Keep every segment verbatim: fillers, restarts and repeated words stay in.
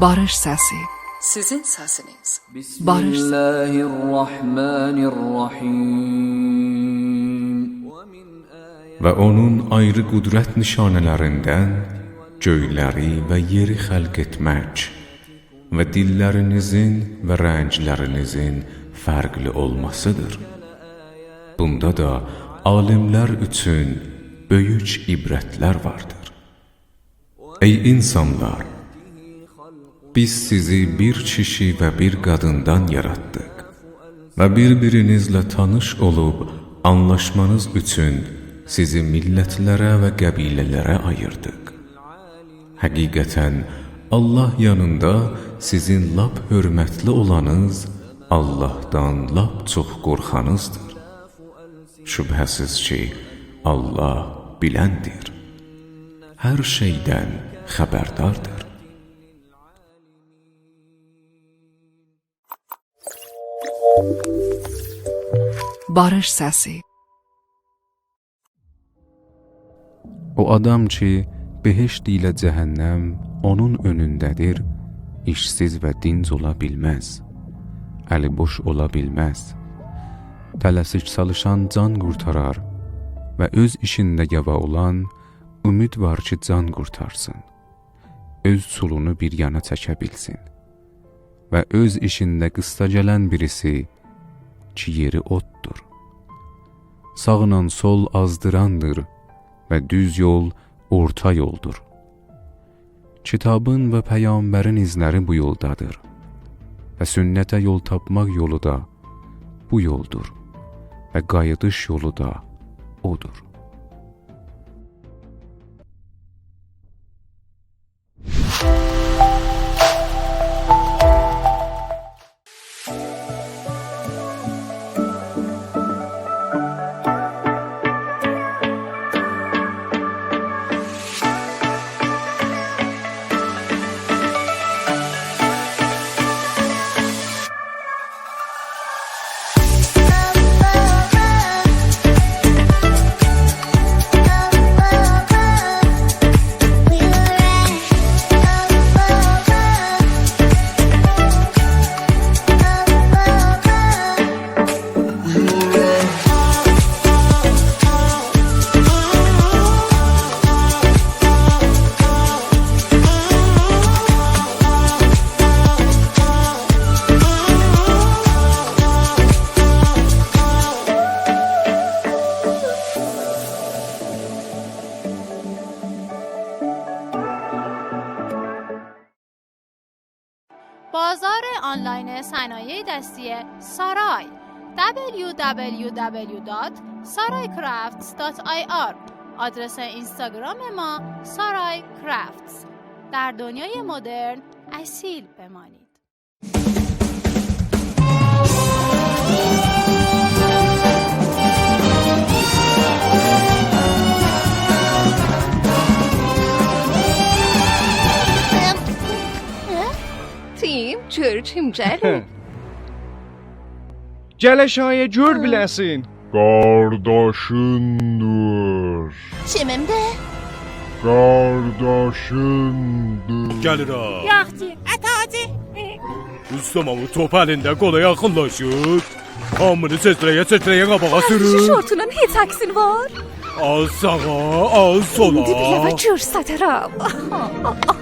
باریش سسی. سیزین سسینیز. باریش سسی. بسم الله الرحمن الرحیم. و اونون آیری قدرت نشانه‌لریندن گؤیلری و یئری خلق ائتمک و دیللرینیزین و رنگلرینیزین فرقلی اولماسیدیر. بوندا دا عالیملر اوچون بؤیوک عبرتلر واردیر. ای اینسانلار، بیز سیزی بیر کیشی و بیر قادیندان یاراتدیق و بیر-بیرینیزله تانیش اولوب آنلاشمانیز اوچون سیزی میللتلره و قبیله‌لره آییردیق. حقیقتاً، الله یانیندا سیزین لاپ حؤرمتلی اولانیز، اللهدان لاپ چوخ قورخانیزدیر. شبهه‌سیز کی، الله بیلندیر، هر شئیدن خبرداردیر. باریش سسی. او آدام کی، بهشت ایله جهنم اونون اؤنونده‌دیر، ایشسیز و دینج اولا بیلمز، الی بوش اولا بیلمز. تله‌سیک چالیشان جان قورتارار و اؤز ایشینده یاوا اولان، اومید وار کی، جان قورتارسین، اؤز چولونو بیر یانا چکه بیلسین. و اؤز ایشینده قیسسا گلن بیریسی کی، یئری اوددور. ساغلا سول آزدیراندیر و دوز یول اورتا یولدور. کیتابین و پیغمبرین ایزلری بو یولدادیر و سنته یول تاپماق یولو دا بو یولدور و قاییدیش یولو دا اودور. بازار آنلاین صنایع دستی سارای، دبلیو دبلیو دبلیو دات سارای کرافتس دات آی آر. آدرس اینستاگرام ما سارای کرافتس. در دنیای مدرن اصیل بمانید. تیم، گؤر کیم گلیر. گل آشاغییا، گؤر بیله‌سین. قارداشیندیر. کیمیم ده؟ قارداشیندیر. گلیر ها. یاخشی، آتا حاجی. دوستوم، او توپ الینده گوله یاخینلاشیر. هامینی چئچره‌یه-چئچره‌یه قاباغا سورور. شورتونون هئچ عکسین وار؟ آز ساغا، آز سولا. ایندی بیر یاوا گؤرسترم.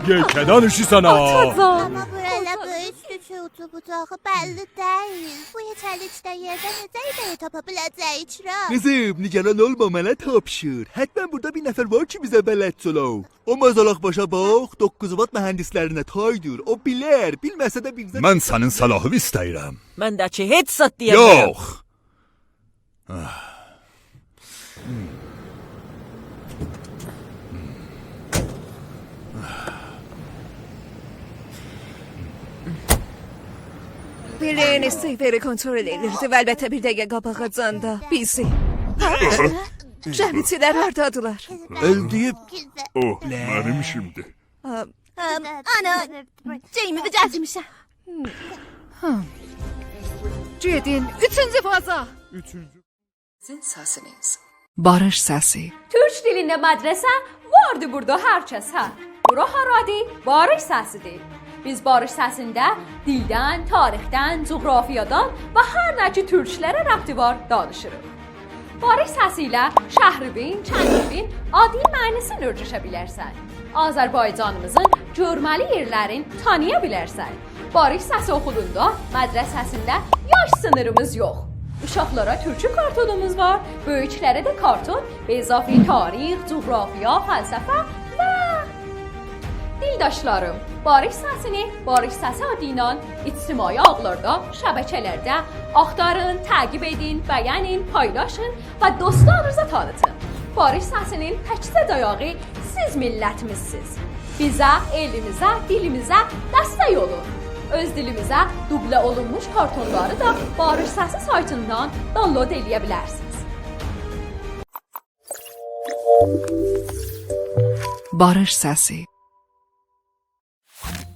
یئکه دانیشیرسان ها. آتاجان. آمما بو ائله بؤیوکدور کی، اوجو بوجاغی بللی دئییل. بو هئچ الی ایچده یئرده نئجه ایده‌یه تاپا بیله‌جه‌ییک را؟ قیزیم، نیگران اولما، منه تاپشیر. حتماً بورادا بیر نفر وار کی، بیزه بلدجه اولا. او مازالاق باشا باخ، دوققوز وات مهندسلرینه تایدیر. او بیلر، بیلمه‌سه ده بیزه... من سنین صلاحینی ایسته‌ییرم. من ده کی، هئچ زاد دئیه‌مرم. یوخ. بیرین استیوری کنترل ائدیردی و البته بیر دقیقه قاباغاجان دا بیزی. ها؟ جمعیتچی‌لر هاردادیلار؟ اؤلدویوب. او، منیم ایشیمدیر. آ، آم، آنا، گئییمیمی گتیرمیشم. هی. گئدین، اوچونجو فازا. اوچونجو. سیزین سسینیز. باریش سسی. تورک دیلینده مدرسه واردی بورادا هر کسه. بورا هارادیر؟ باریش سسی‌دیر. بیز باریش سسینده دیلدن، تاریخدن، جغرافیادان و هر نه کی تورکلره ربطی وار، دانیشیریق. باریش سسی ایله شهریوین، کندیوین آدی معنی‌سینی اؤرگشه بیلرسن. آذربایجانیمیزین گؤرمه‌لی یئرلرین تانییا بیلرسن. باریش سسی اوخولوندا مدرسه‌سینده یاش سینیریمیز یوخ. اوشاقلارا تورکو کارتونوموز وار، بؤیوکلره ده کارتون، به اضافه تاریخ، جغرافیا، فلسفه و دیلداشلاریم، باریش سسینی باریش سسی آدی ایله اجتماعی آغلاردا، شبکه‌لرده آختارین، تعقیب ائدین، بَیه‌نین، پایلاشین و دوستلارینیزا تانیتین. باریش سسینین تکجه دایاغی سیز میللتیمیزسیز. بیزه، ائلیمیزه، دیلیمیزه دستک اولون. اؤز دیلیمیزه دوبله اولونموش کارتونلاری دا باریش سسی سایتیندان دانلود ائلیه بیلرسینیز. باریش سسی.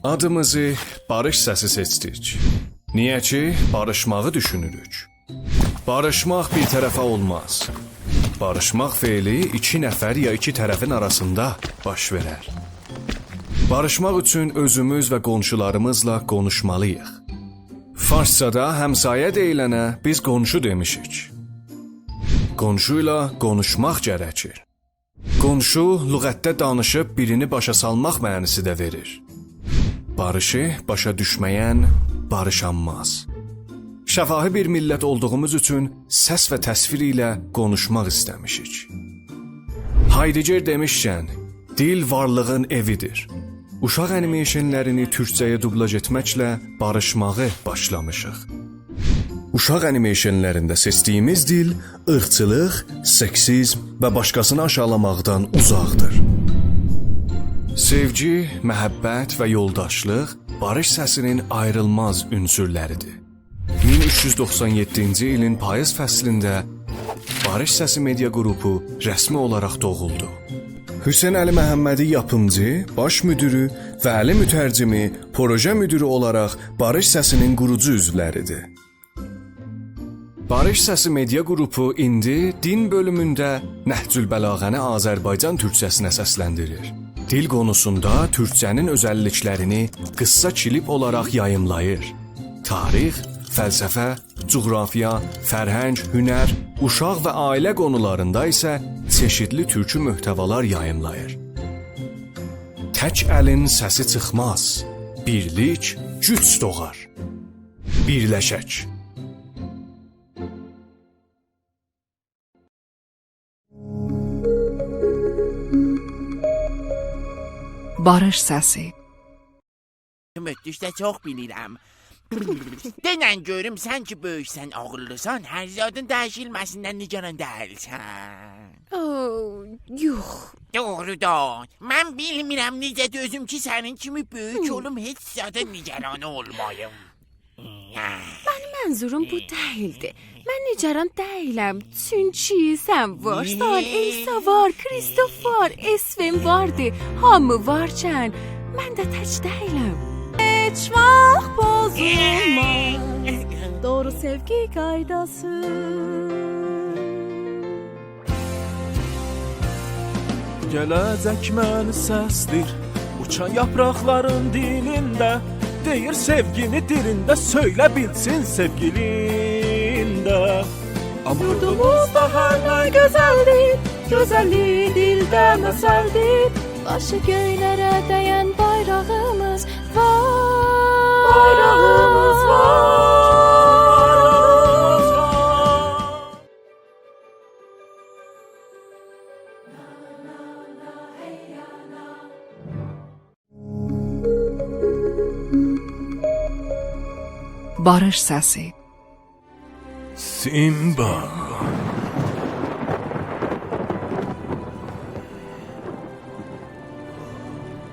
آدیمیزی باریش سسی سئچدیک. نییه کی، باریشماغی دوشونوروک. باریشماق بیر طرفه اولماز. باریشماق فعلی ایکی نفر یا ایکی طرفین آراسیندا باش وئرر. باریشماق اوچون اؤزوموز و قونشولاریمیزلا قونوشمالی‌ییق. فارسجادا همسایه دئییلنه بیز قونشو دئمیشیک. قونشو ایله قونوشماق گرکیر. قونشو لغتده دانیشیب بیرینی باشا سالماق معنی‌سی ده وئریر. باریشی باشا دوشمه‌ین باریشانماز. شفاهی بیر میللت اولدوغوموز اوچون سس و تصویر ایله قونوشماق ایسته‌میشیک. هایدگر دئمیشکن، دیل وارلیغین ائوی‌دیر. اوشاق انیمیشنلرینی تورکجه‌یه دوبلاژ ائتمکله باریشماغی باشلامیشیق. اوشاق انیمیشنلرینده سئچدیییمیز دیل عیرقچیلیق، سکسیزم و باشقاسینی آشاغیلاماقدان اوزاقدیر. سئوگی، محبت و یولداشلیق باریش سسی‌نین آیریلماز عنصرلری‌دیر. مین اوچ یوز دوخسان یئددینجی ایلین پاییز فصلینده باریش سسی مئدیا قروپو رسمی اولاراق دوغولدو. حسین علی محمدی یاپیمجی، باش مدیری و علی مترجمی پروژه مدیری اولاراق باریش سسی‌نین قوروجو عضولری‌دیر. باریش سسی مئدیا قروپو ایندی دین بؤلومونده نهج‌البلاغه‌نی آذربایجان تورکجه‌سینه سسلندیریر. دیل قونوسوندا تورکجه‌نین اؤزللیکلرینی قیسا کلیپ اولاراق یاییملاییر. تاریخ، فلسفه، جغرافیا، فرهنگ، هنر، اوشاق و عائله قونولاریندا ایسه چئشیتلی تورکو محتوالار یاییملاییر. تک الین سسی چیخماز، بیرلیک گوج دوغار. بیرلشک. باریش سسی. مدت‌دیر چوخ بیلیرم. دئنن گؤروم، سن کی بؤیوکسن، عاغیللیسان، هر زادین دییشیلمه‌سیندن نیگران دئییلسن. اوو، یوخ. دوغرودان. من بیلمیرم نئجه دؤزوم کی سنین کیمی بؤیوک اولوم، هئچ زادین نیگران اولماییم. منیم منظوروم بو دئییلدی. من نیگران دئییلم، چونکی سن وارسان، ائلسا وار، کریستوف وار، اسوئن واردی، هامی وارکن من ده تک دئییلم. هئچ واخت پوزولماز دوغرو سئوگی قایداسی. گله‌جک منی سسلیر اوچان یاپراقلارین دیلینده. دئییر سئوگینی دیلینده سؤیله بیلسین سئوگیلین ده. آمما یوردوموزدا هر نه گؤزلدیر، گؤزللیگی دیلده مثلدیر. باشی گؤیلره دَین بایراغیمیز وار. بایراغیمیز وار. باریش سسی. سیمبا.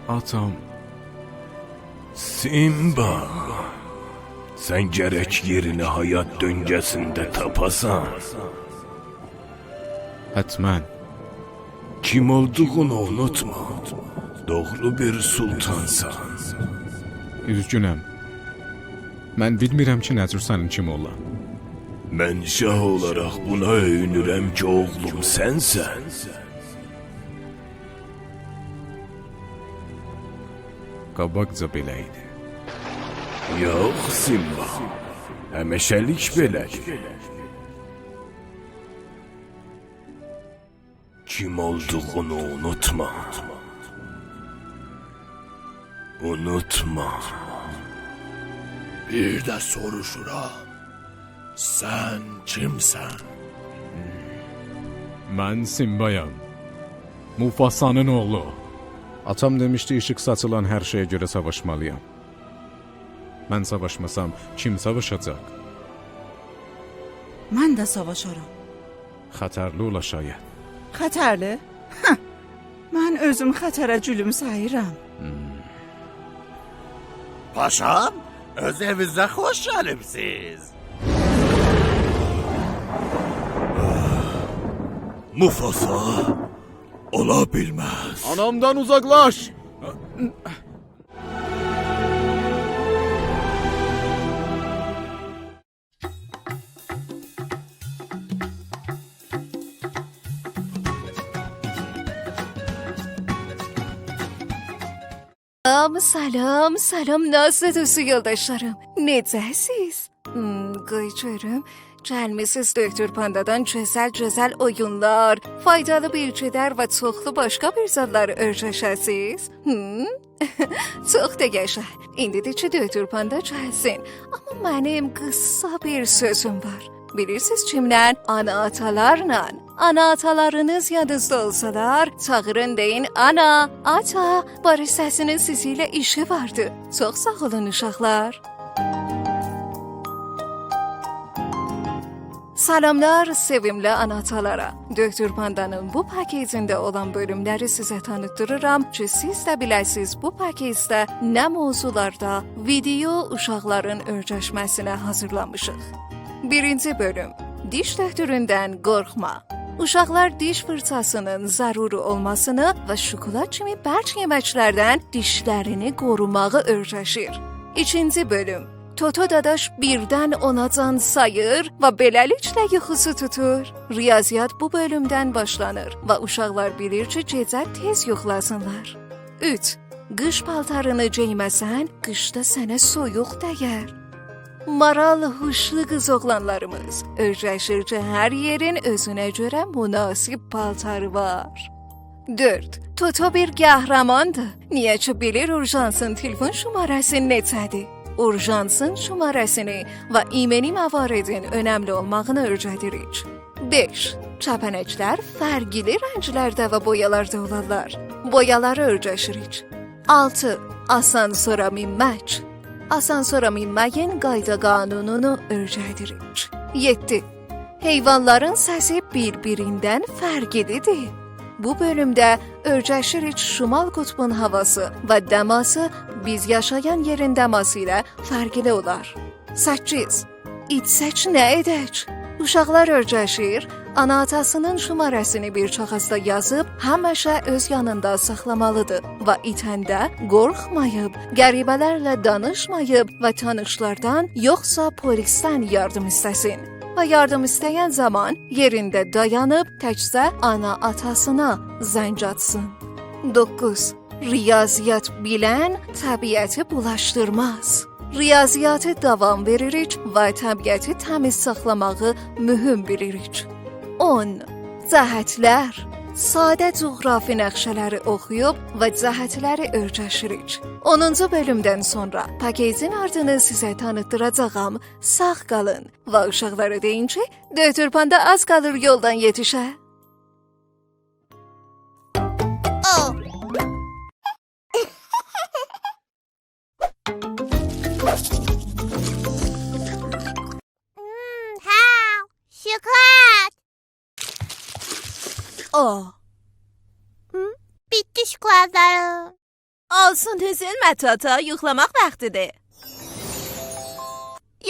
آتام. سیمبا. سن گرک یئرینی حیات دؤنگه‌سینده تاپاسان. حتماً. کیم اولدوغونو اونوتما. دوغرو بیر سلطانسان. اوزگونم. من بیلمیرم کی نه جور سنین کیمی اولام. من شاه اولاراق بونا اؤیونورم کی اوغلوم سنسن. قاباقجا بئله ایدی. یوخ، سیمبا. همیشه‌لیک بئله‌دیر. کیم اولدوغونو اونوتما. اونوتما. بیر ده سوروشورام. سن کیمسن؟ من سیمبایام. موفاسانین اوغلو. آتام دئمیشدی، ایشیق ساچیلان هر شئیه گؤره ساواشمالییام. من ساواشماسام، کیم ساواشاجاق؟ من ده ساواشارام. خطرلی اولا شاید. خطرلی؟ هه! من اؤزوم خطره گولومسه‌ییرم. پاشام، اؤز ائوینیزه خوش گلیبسیز. موفاسا، اولا بیلمز. آنامدان اوزاقلاش! سلام، سلام، سلام، نازلی دوست یولداشلاریم. نئجه‌سیز؟ هوم، قوی گؤروم. گلمیسیز دؤکتور پاندادان گؤزل-گؤزل اویونلار، فایدالی بیلگیلر و چوخلو باشقا بیر زادلاری اؤیره‌شه‌سیز؟ هوم؟ چوخ دا یاشا. ایندیدیر کی دؤکتور پاندا گلسین. آمما منیم قیسا بیر سؤزوم وار. بیلیرسیز کیمله؟ آنا-آتالارلا. آنا-آتالارینیز یادینیزدا اولسالار، چاغیرین، دئیین: «آنا، آتا، باری سسینین سیزی ایله ایشی واردی.» چوخ ساغ اولون، اوشاقلار. سلاملار سئویملی آنا-آتالارا. دؤکتور پاندانین بو پاکیجینده اولان بؤلوملری سیزه تانیتدیریرام کی سیز ده بیله‌سیز بو پاکیجده نه موضوعلاردا ویدئو اوشاقلارین اؤیرشمه‌سینه حاضیرلامیشیق. بیرینجی بؤلوم. دیش دؤکتوروندن قورخما. اوشاقلار دیش فیرچاسینین ضروری اولماسینی و شوکولات کیمی برک یئمکلردن دیشلرینی قوروماغی اؤیرشیر. ایکینجی بؤلوم. توتو داداش بیردن اونا جان ساییر و بئله‌لیکله یوخوسو توتور. ریاضیات بو بؤلومدن باشلانیر و اوشاقلار بیلیر کی گئجه تئز یوخلاسینلار. اوچ. قیش پالتارینی گئیمه‌سن، قیشدا سنه سویوق ده‌یر. مارال هوشلو قیز اوغلانلاریمیز اؤیرشیر کی هر یئرین اؤزونه گؤره مناسب پالتاری وار. دؤرد. توتو بیر قهرماندیر. نییه کی بیلیر اورژانسین تلفون شماره‌سی نئچه‌دیر. اورژانسین شماره‌سینی و ایمنی مواردین اؤنملی اولماغینی اؤیره‌دیریک. بئش. کپنکلر فرقلی رنگلرده و بویالاردا اولارلار. بویالاری اؤیرشیریک. آلتی. آسانسورا مینمک. آسانسورا مینمه‌یین قایدا قانونونو اؤیره‌دیریک. یئددی. حیوانلارین سسی بیر-بیریندن فرقلیدیر. بو بؤلومده اؤیرشیریک شمال قطبون هاواسی و دماسی بیز یاشایان یئرین دماسی ایله فرقلی اولار. سککیز. ایتسک نه ائدک؟ اوشاقلار اؤیرشیر، آنا-آتاسینین شماره‌سینی بیر کاغیذدا یازیب همیشه اؤز یانیندا ساخلامالیدیر و ایتنده قورخماییب، غریبه‌لرله دانیشماییب و تانیشلاردان یوخسا پلیسدن یاردیم ایسته‌سین. و یاردیم ایسته‌ین زامان یئرینده دایانیب تکجه آنا-آتاسینا زنگ آتسین. دوققوز. ریاضیات بیلن طبیعتی بولاشدیرماز. ریاضیاتی داوام وئریریک و طبیعتی تمیز ساخلاماغی مهم بیلیریک. اون. جهتلر. ساده جغرافی نقشه‌لری اوخویوب و جهتلری اؤیرشیریک. اونونجو بؤلومدن سونرا پاکیجین آردینی سیزه تانیتدیراجاغام. ساغ قالین و اوشاقلارا دئیین کی دؤکتور پاندا آز قالیر یولدان یئتیشه. او. هوم، هاو، شوکولات. او. هوم، بیتدی شوکولاتلاریم. اولسون، اوزولمه، توتو، یوخلاماق واختیدیر.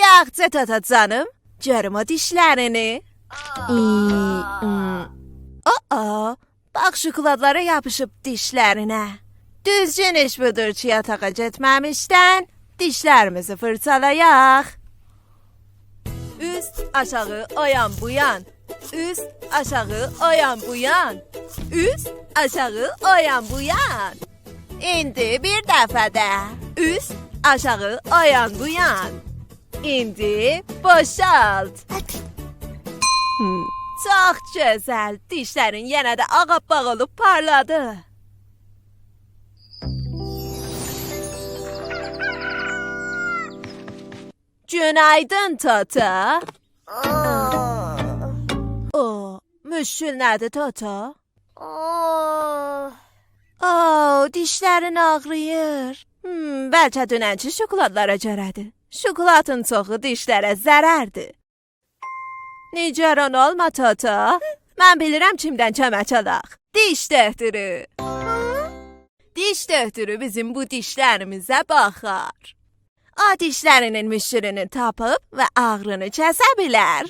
یاخشی، توتو جانیم، گؤروم او دیشلرینی. ای، ام. آآ، باخ، شوکولاتلارا یاپیشیب دیشلرینه. دوزگون ایش بودور کی یاتاغا گئتمه‌میشدن دیشلریمیزی فیرچالایاق. اوست، آشاغی، او یان، بو یان. اوست، آشاغی، او یان، بو یان. اوست، آشاغی، او یان، بو یان. ایندی بیر دفعه ده. اوست، آشاغی، او یان، بو یان. ایندی بوشالت. هوم، چوخ گؤزل. دیشلرین یئنه ده آغ‌آپپاق اولوب پارلادی. گون‌آیدین، توتا. آه. او، مشکل نه‌دیر، توتا؟ آه. او، دیشلرین آغرییر. هوم، بلکه دوننکی شوکولاتلارا گؤره‌دیر. شوکولاتین چوخو دیشلره ضرردیر. نگران اولما، توتا. من بیلیرم کیمدن کؤمک آلاق. دیش دؤکتورو. دیش دؤکتورو بیزیم بو دیشلریمیزه باخار. او دیشلرینین مشکلینی تاپیب و آغرینی کسه بیلر.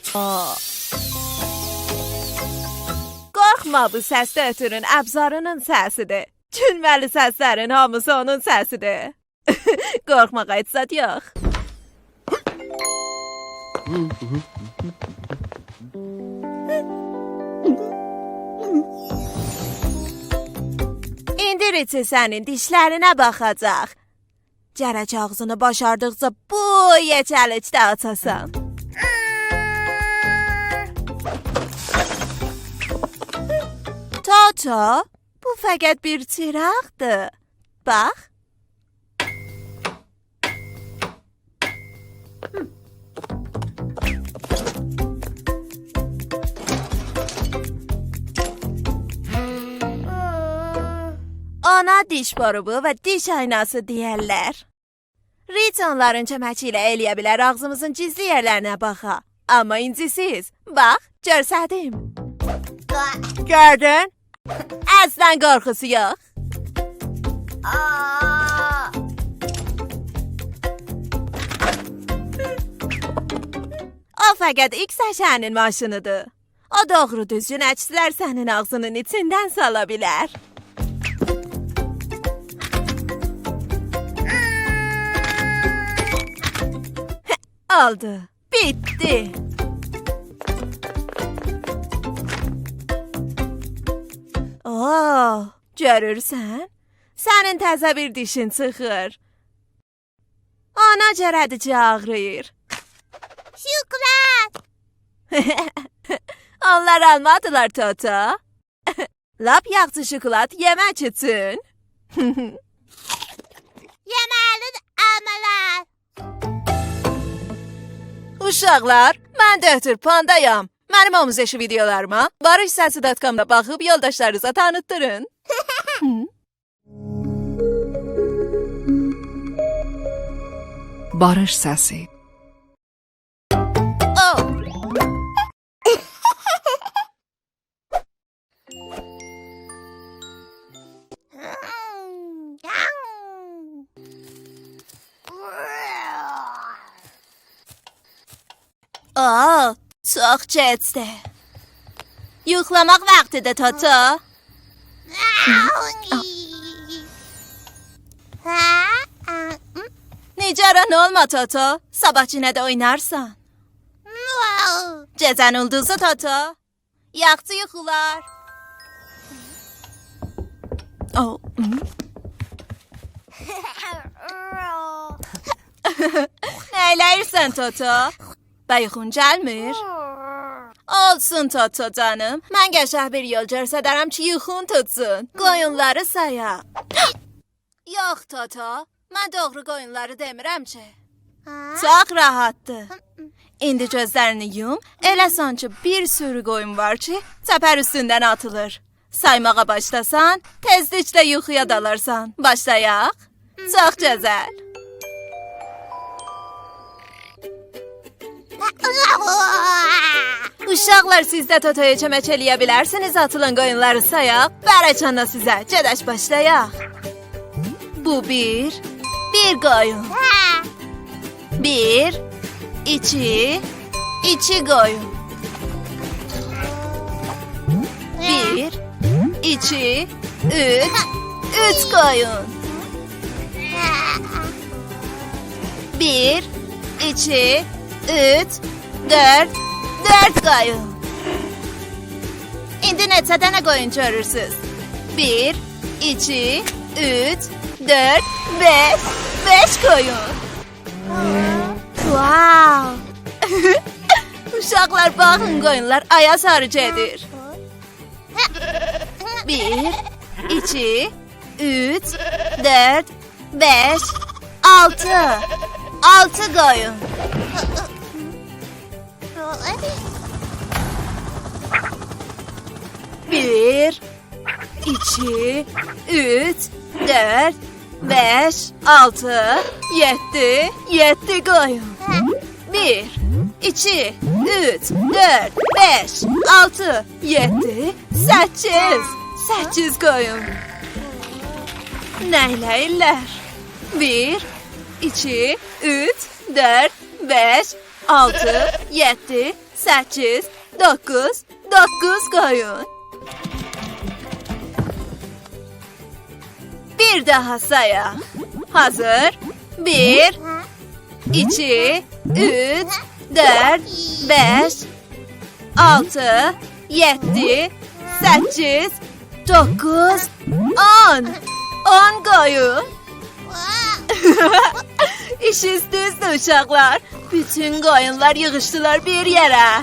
قورخما، بو سس دؤکتورون ابزارینین سسیدیر. گولمه‌لی سسلرین هامیسی اونون سسیدیر. قورخماغا هئچ زاد یوخ. ایندی ریچی سنین دیشلرینه باخاجاق. گرک آغزینی باشاردیقجا بویه‌جه‌لیکده آچاسان. توتا، بو فقط بیر چیراغدیر. باخ. اونا دیش بوروبو و دیش آیناسی دئیرلر. ریچ اونلارین کؤمگی ایله ائلیه بیلر آغزیمیزین گیزلی یئرلرینه باخا. آمما اینجیسیز. باخ، گؤرسدیم. گؤردون؟ اصلاً قورخوسو یوخ. او فقط ایکس اشه‌نین ماشینیدیر. او دوغرو دوزگون عکسلر سنین آغزینین ایچیندن سالا بیلر. اولدو. بیتدی. اوه، گؤرورسن؟ سنین تازه بیر دیشین چیخیر. اونا گؤره‌دیر کی آغرییر. شوکولات! اونلار آلمادیلار، توتا. لاپ یاخشی شوکولات یئمک اوچون. یئمه‌لی‌دیر، آلمالار. اوشاقلار، من دؤکتور پاندایام. منیم آموزشی ویدئولاریما بارش سسی دات کامدا باخیب یولداشلارینیزا تانیتدیرین. بارش سسی. او. اوه، چوخ گئجدی. یوخلاماق واختیدیر، توتا. نگران اولما، توتا. صاباح یئنه ده اوینارسان. گئجه‌نین اولدوزو، توتا. یاخشی یوخولار. او، هوم. نه ائله‌ییرسن، توتا؟ به یوخون گلمیر؟ اولسون، توتا جانیم. من قشنگ بیر یول گؤستررم کی یوخون توتسون. قویونلاری سایاق. یوخ، توتا، من دوغرو قویونلاری دئمیرم کی. هه؟ چوخ راحتدیر. ایندی گؤزلرینی یوم، ائله سانکی بیر سورو قویون وار کی چپر اوستوندن آتیلیر. سایماغا باشلاسان، تئزلیکله یوخویا دالارسان. باشلایاق؟ چوخ گؤزل. اوشاقلار، سیز ده توتایا کؤمک ائلیه بیلرسینیز، آتیلان قویونلاری سایاق. بارک‌الله سیزه. گئدک باشلایاق. بو بیر، بیر قویون. هه. بیر، ایکی، ایکی قویون. بیر، ایکی، اوچ، اوچ قویون. بیر، ایکی، اوچ، دؤرد، دؤرد قویون. ایندی نئچه دنه قویون گؤرورسوز؟ بیر، ایکی، اوچ، دؤرد، بئش، بئش قویون. واو! اوشاقلار، باخین، قویونلار آیا ساری گئدیر. بیر، ایکی، اوچ، دؤرد، بئش، آلتی. آلتی قویون. بیر، ایکی، اوچ، دؤرد، بئش، آلتی، یئددی، یئددی قویون. بیر، ایکی، اوچ، دؤرد، بئش، آلتی، یئددی، سککیز. سککیز قویون. نه ائله‌ییرلر؟ بیر، ایکی، اوچ، دؤرد، بئش، آلتی، یئددی، سککیز، دوققوز، دوققوز قویون. بیر داها سایاق. حاضر؟ بیر، ایکی، اوچ، دؤرد، بئش، آلتی، یئددی، سککیز، دوققوز، اون. اون قویون. ایشیز دوزدور، اوشاقلار. بوتون قویونلار ییغیشدیلار بیر یئره.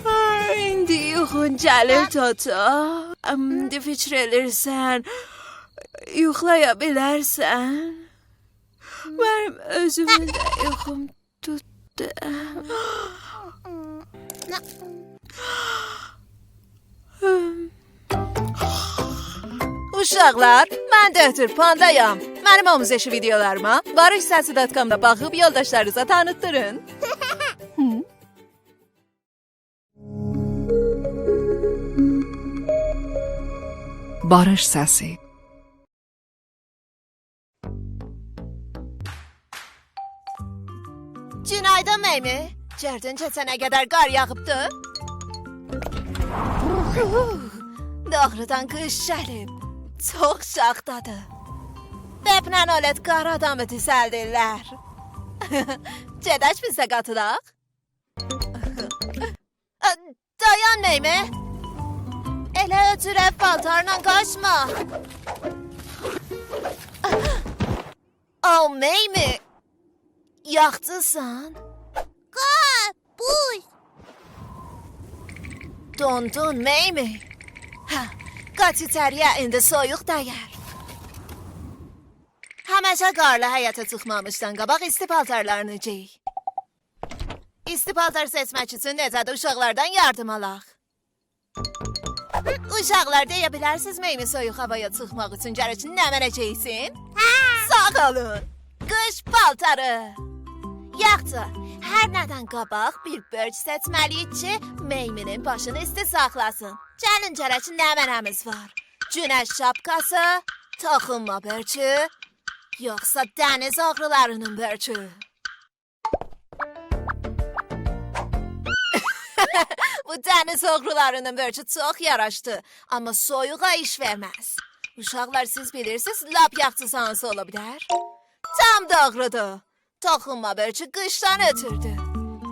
آی، ایندی یوخون گلیر، توتو. ام، ایندی فیکیر ائدیرسن، یوخلایا بیلرسن؟ منیم اؤزومون ده یوخوم توتدو. اوشاقلار، من دکتر پاندایام. منیم آموزشی ویدئولاریما بارش سسی دات کامدا باخیب یولداشلارینیزا تانیتدیرین. بارش سسی. گون‌آیدین، میمی. گؤردون کئچن نه قدر قار یاغیبدی؟ اوه، دوغرودان قیش گلیب. چوخ شاخدادیر. ببنن اولت قار آدامی دیسلدیرلر. گئدک بیز ده قاتیلاق. ا، دایان، میمی. ائله او جوره پالتارلا قاچما. او، میمی. یاخچیسان؟ قار، بوز. دوندون، میمی. هه، قاچ ایچری‌یه، ایندی سویوق دَیر. همیشه قارلی حیطه چیخمامیشدان قاباق ایستی پالتارلارینی گئی. ایستی پالتار سئچمک اوچون نئجه ده اوشاقلاردان یاردیم آلاق. اوشاقلار، دئیه بیلرسینیز، میمی سویوق هاوایا چیخماق اوچون گرک نمنه گئیسین؟ هه. ساغ اولون. قیش پالتاری. یاخشی، هر نه‌دن قاباق بیر بؤرک سئچمه‌لی‌ییک کی، میمی‌نین باشینی ایستی ساخلاسین. گلین گؤرک نمنه‌میز وار. گونش شاپکاسی، توخونما بؤرکو، یوخسا دنیز آغریلاری‌نین بؤرکو؟ بو دنیز آغریلاری‌نین بؤرکو چوخ یاراشدی، آمما سویوغا ایش وئرمز. اوشاقلار، سیز بیلیرسینیز، لاپ یاخشیسی هانسی اولا بیلر؟ تام دوغرودور. توخونما بؤرکو قیشدان اؤتوردو.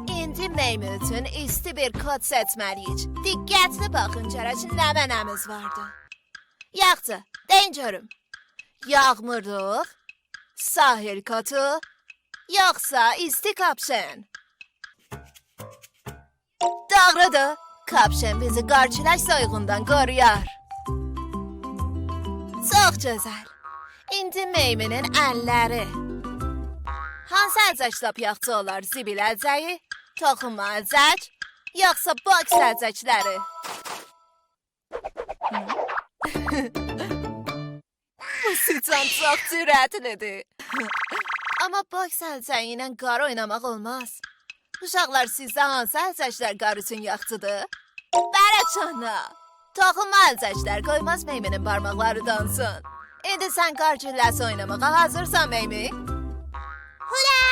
ایندی میمی اوچون ایستی بیر کوت سئچمه‌لی‌ییک. دقتلی باخین گؤرک نمنه‌میز واردی. یاخشی، دئیین گؤروم. یاغمورلوق، ساحیل کوتو، یوخسا ایستی کاپشن؟ دوغرودور، کاپشن بیزی قار-کولک سویوغوندان قورویار. چوخ گؤزل. ایندی میمی‌نین اللری. هانسی الجک لاپ یاخشی اولار؟ زیبیل الجگی، توخونما الجک، یوخسا بوکس الجکلری؟ بو سیچان چوخ جرأتلی‌دیر. آمما بوکس الجگی ایله قار اویناماق اولماز. اوشاقلار، سیزجه هانسی الجکلر قار اوچون یاخشی‌دیر؟ برک‌الله. توخونما الجکلر، قویماز میمی‌نین بارماقلاری دانسین. ایندی سن قار گولله‌سی اویناماغا حاضیرسان، میمی؟ هورا!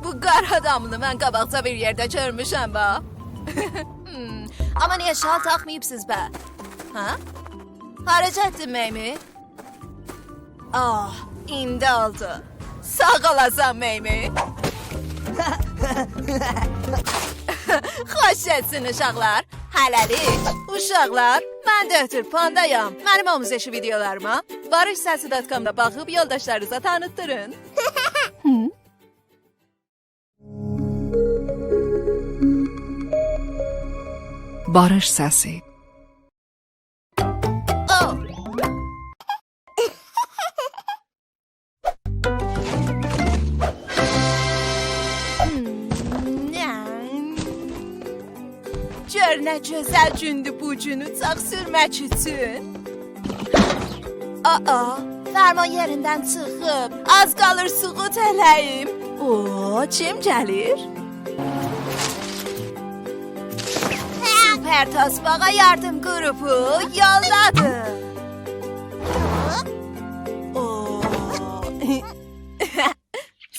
بو قار آدامینی من قاباقجا بیر یئرده گؤرموشم، باخ. هم، آمما نییه شال تاخماییبسیز به؟ هه؟ هارا گئتدین، میمی؟ آه، ایندی اولدو. ساغ اولاسان، میمی. خوش گئتسین، اوشاقلار. هله‌لیک، اوشاقلار، من دؤکتور پاندایام. منیم آموزشی ویدئولاریما باریش سسی دات کامدا باخیب یولداشلارینیزا تانیتدیرین. باریش سسی. او. گؤر نه گؤزل گوندور بو گونو چاق سورمک اوچون. آآ، فرمان یئریندن چیخیب، آز قالیر سقوط ائله‌ییم. او، کیم گلیر؟ سوپر تاسباغا یاردیم گروپو یولدادیر. او.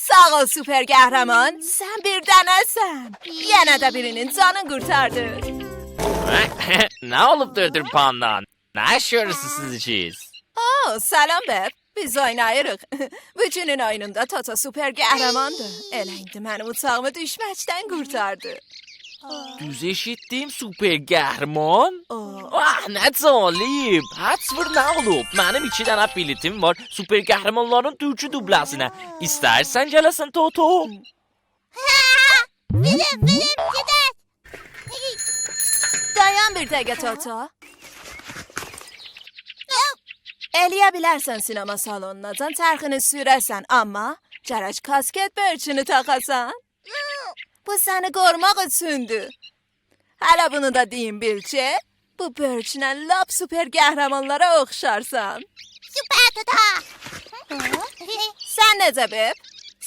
ساغ اول، سوپر قهرمان، سن بیر دنه‌سن. یئنه ده بیرینین جانین قورتاردین. نه اولوب دؤکتور پاندان؟ نه ایش گؤرورسونوز سیز ایکیز؟ او، سلام بب. بیز اویناییریق. بو گونون اویونوندا توتو سوپر قهرماندیر. ائله ایندی منیم اوچاغیمی دوشمکدن قورتاردی. دوز ائشیتدیم، سوپر قهرمان؟ او. آه، نه جالب. حدس وور، نه اولوب؟ منیم ایکی دنه بلیطیم وار سوپر قهرمانلارین تورکی دوبله‌سینه. ایسترسن گله‌سن، توتو؟ فیلیم، فیلیم، گئدک. دایان بیر دقیقه، توتو. ائلیه بیلرسن سینما سالونوناجان چرخینی سوره‌سن، آمما گرک کاسکت بؤرکونو تاخاسان. بو سنی قوروماق اوچوندور. هله بونو دا دئییم بیل کی، بو بؤرکله لاپ سوپر قهرمانلارا اوخشارسان. سوپر توتو. سن نئجه، بب؟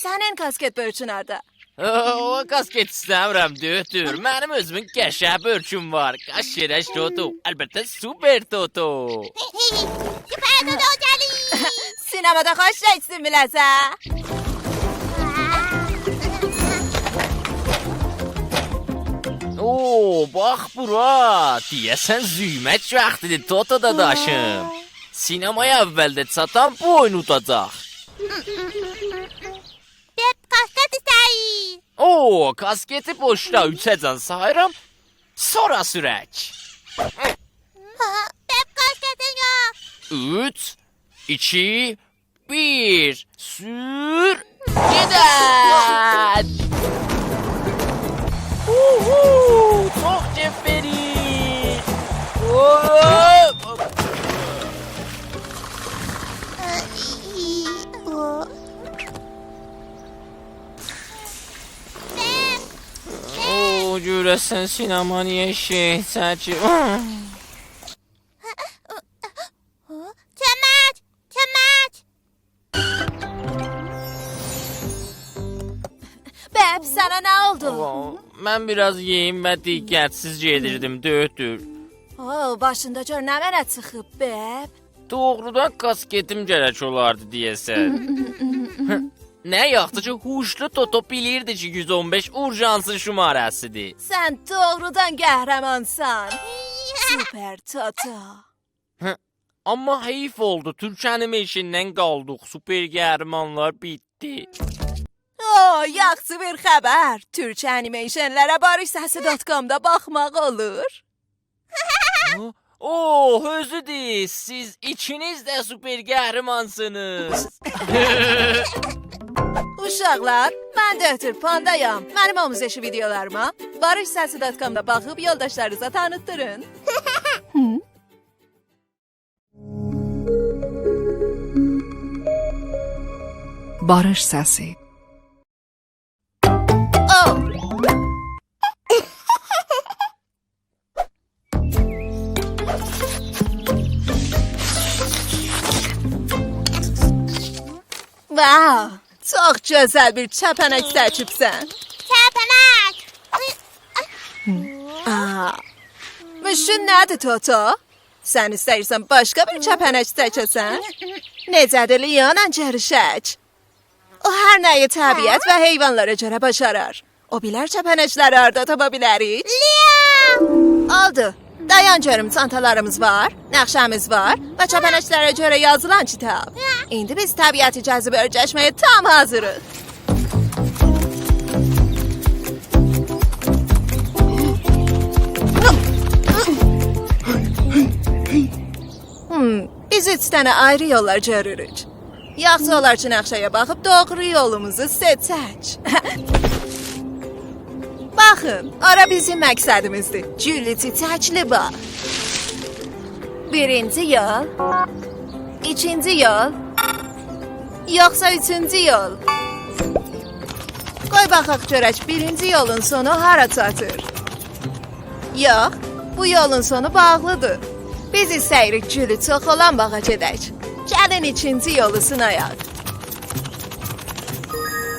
سنین کاسکت بؤرکون هاردا؟ او، کاسکت ایسته‌میرم، دؤکتور. منیم اؤزومون قشنگ بؤرکوم وار. قاچ گئدک، توتو. البته، سوپر توتو. سوپر توتو گلیر. سینمادا خوش کئچدین بیله‌زه؟ او، باخ بورا. دئیه‌سن زومک واختیدیر، توتو داداشیم. سینمایی اولده چاتان بو اویونو اوداجاق. بب، کاسکت ایسته‌ییر. او، کاسکتی بوشلا، اوچه‌جن ساییرام. سونرا سورک. ها، بب، کاسکتین یوخ. اوچ، ایکی، بیر. سور. گئدک. هوهو، چوخ کئف وئریر. اوو. او، گؤره‌سن سینما نییه شئی چکیب؟ کؤمک! کؤمک! بب، سنه نه اولدو؟ او، من بیر آز یئییم و دقت‌سیز گئدیردیم، دؤکتور. او، باشیندا گؤر نمنه چیخیب، بب؟ دوغرودان کاسکتیم گرک اولاردی دئیه‌سن. نه یاخشی کی، هوشلو توتو بیلیردی کی، یوز اون بئش اورژانسین شماره‌سیدیر. سن دوغرودان قهرمانسان. سوپر توتو. هه، آمما حیف اولدو، تورک انیمیشن‌دن قالدیق، سوپر قهرمانلار بیتدی. او، یاخشی بیر خبر. تورک انیمیشن‌لره باریش سسی دات کامدا باخماق اولور. هه؟ او، اؤزودور. سیز ایکینیز ده سوپر قهرمانسینیز. اوشاقلار، من دؤکتور پاندایام. منیم آموزشی ویدئولاریما باریش سسی دات کامدا باخیب یولداشلارینیزا تانیتدیرین. باریش سسی. او! واو، چوخ گؤزل بیر چپنک چکیبسن. چپنک! آ، موشکیل نه‌دیر، توتو؟ سن ایسته‌ییرسن باشقا بیر چپنک چکه‌سن؟ نئجه‌دیر، لیانا گئریشک؟ او هر نه‌یی طبیعت و حیوانلارا گؤره باشارار. او بیلر چپنکلری هاردا تاپا بیلریک؟ لیا! اولدو. دایان گؤروم، چانتالاریمیز وار، نقشه‌میز وار و چپنکلره گؤره یازیلان کیتاب. ایندی بیز طبیعتی گزیب اؤرگشمه‌یه تام حاضیریق. اوچ دنه آیری یوللار گؤروروک. یاخشی اولار کی، نقشه‌یه باخیب دوغرو یولوموزو سئچک. باخین، اورا بیزیم مقصدیمیزدیر. گوللو چیچکلی باغ. بیرینجی یول، ایکینجی یول، یوخسا اوچونجو یول؟ قوی باخاق گؤرک بیرینجی یولون سونو هارا چاتیر. یوخ، بو یولون سونو باغلیدیر. بیز ایسته‌ییریک گولو چوخ اولان باغا گئدک. گلین ایکینجی یولو سینایاق.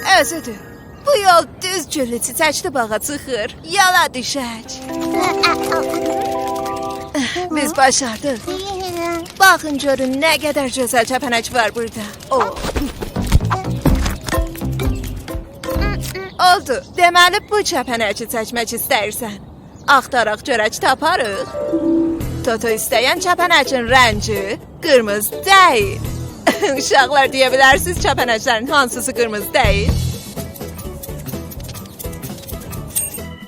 اؤزودور. بو یول دوز گوللو چیچکلی باغا چیخیر. یولا دوشک. بیز باشاردیق. باخین گؤرون نه قدر گؤزل کپنک وار بوردا. او. اولدو. دئمه‌لی بو کپنکی چکمک ایسته‌ییرسن. آختاراق گؤرک تاپاریق. توتو ایسته‌ین کپنکین رنگی قیرمیزی دئییل. اوشاقلار، دئیه بیلرسینیز کپنکلرین هانسیسی قیرمیزی دئییل؟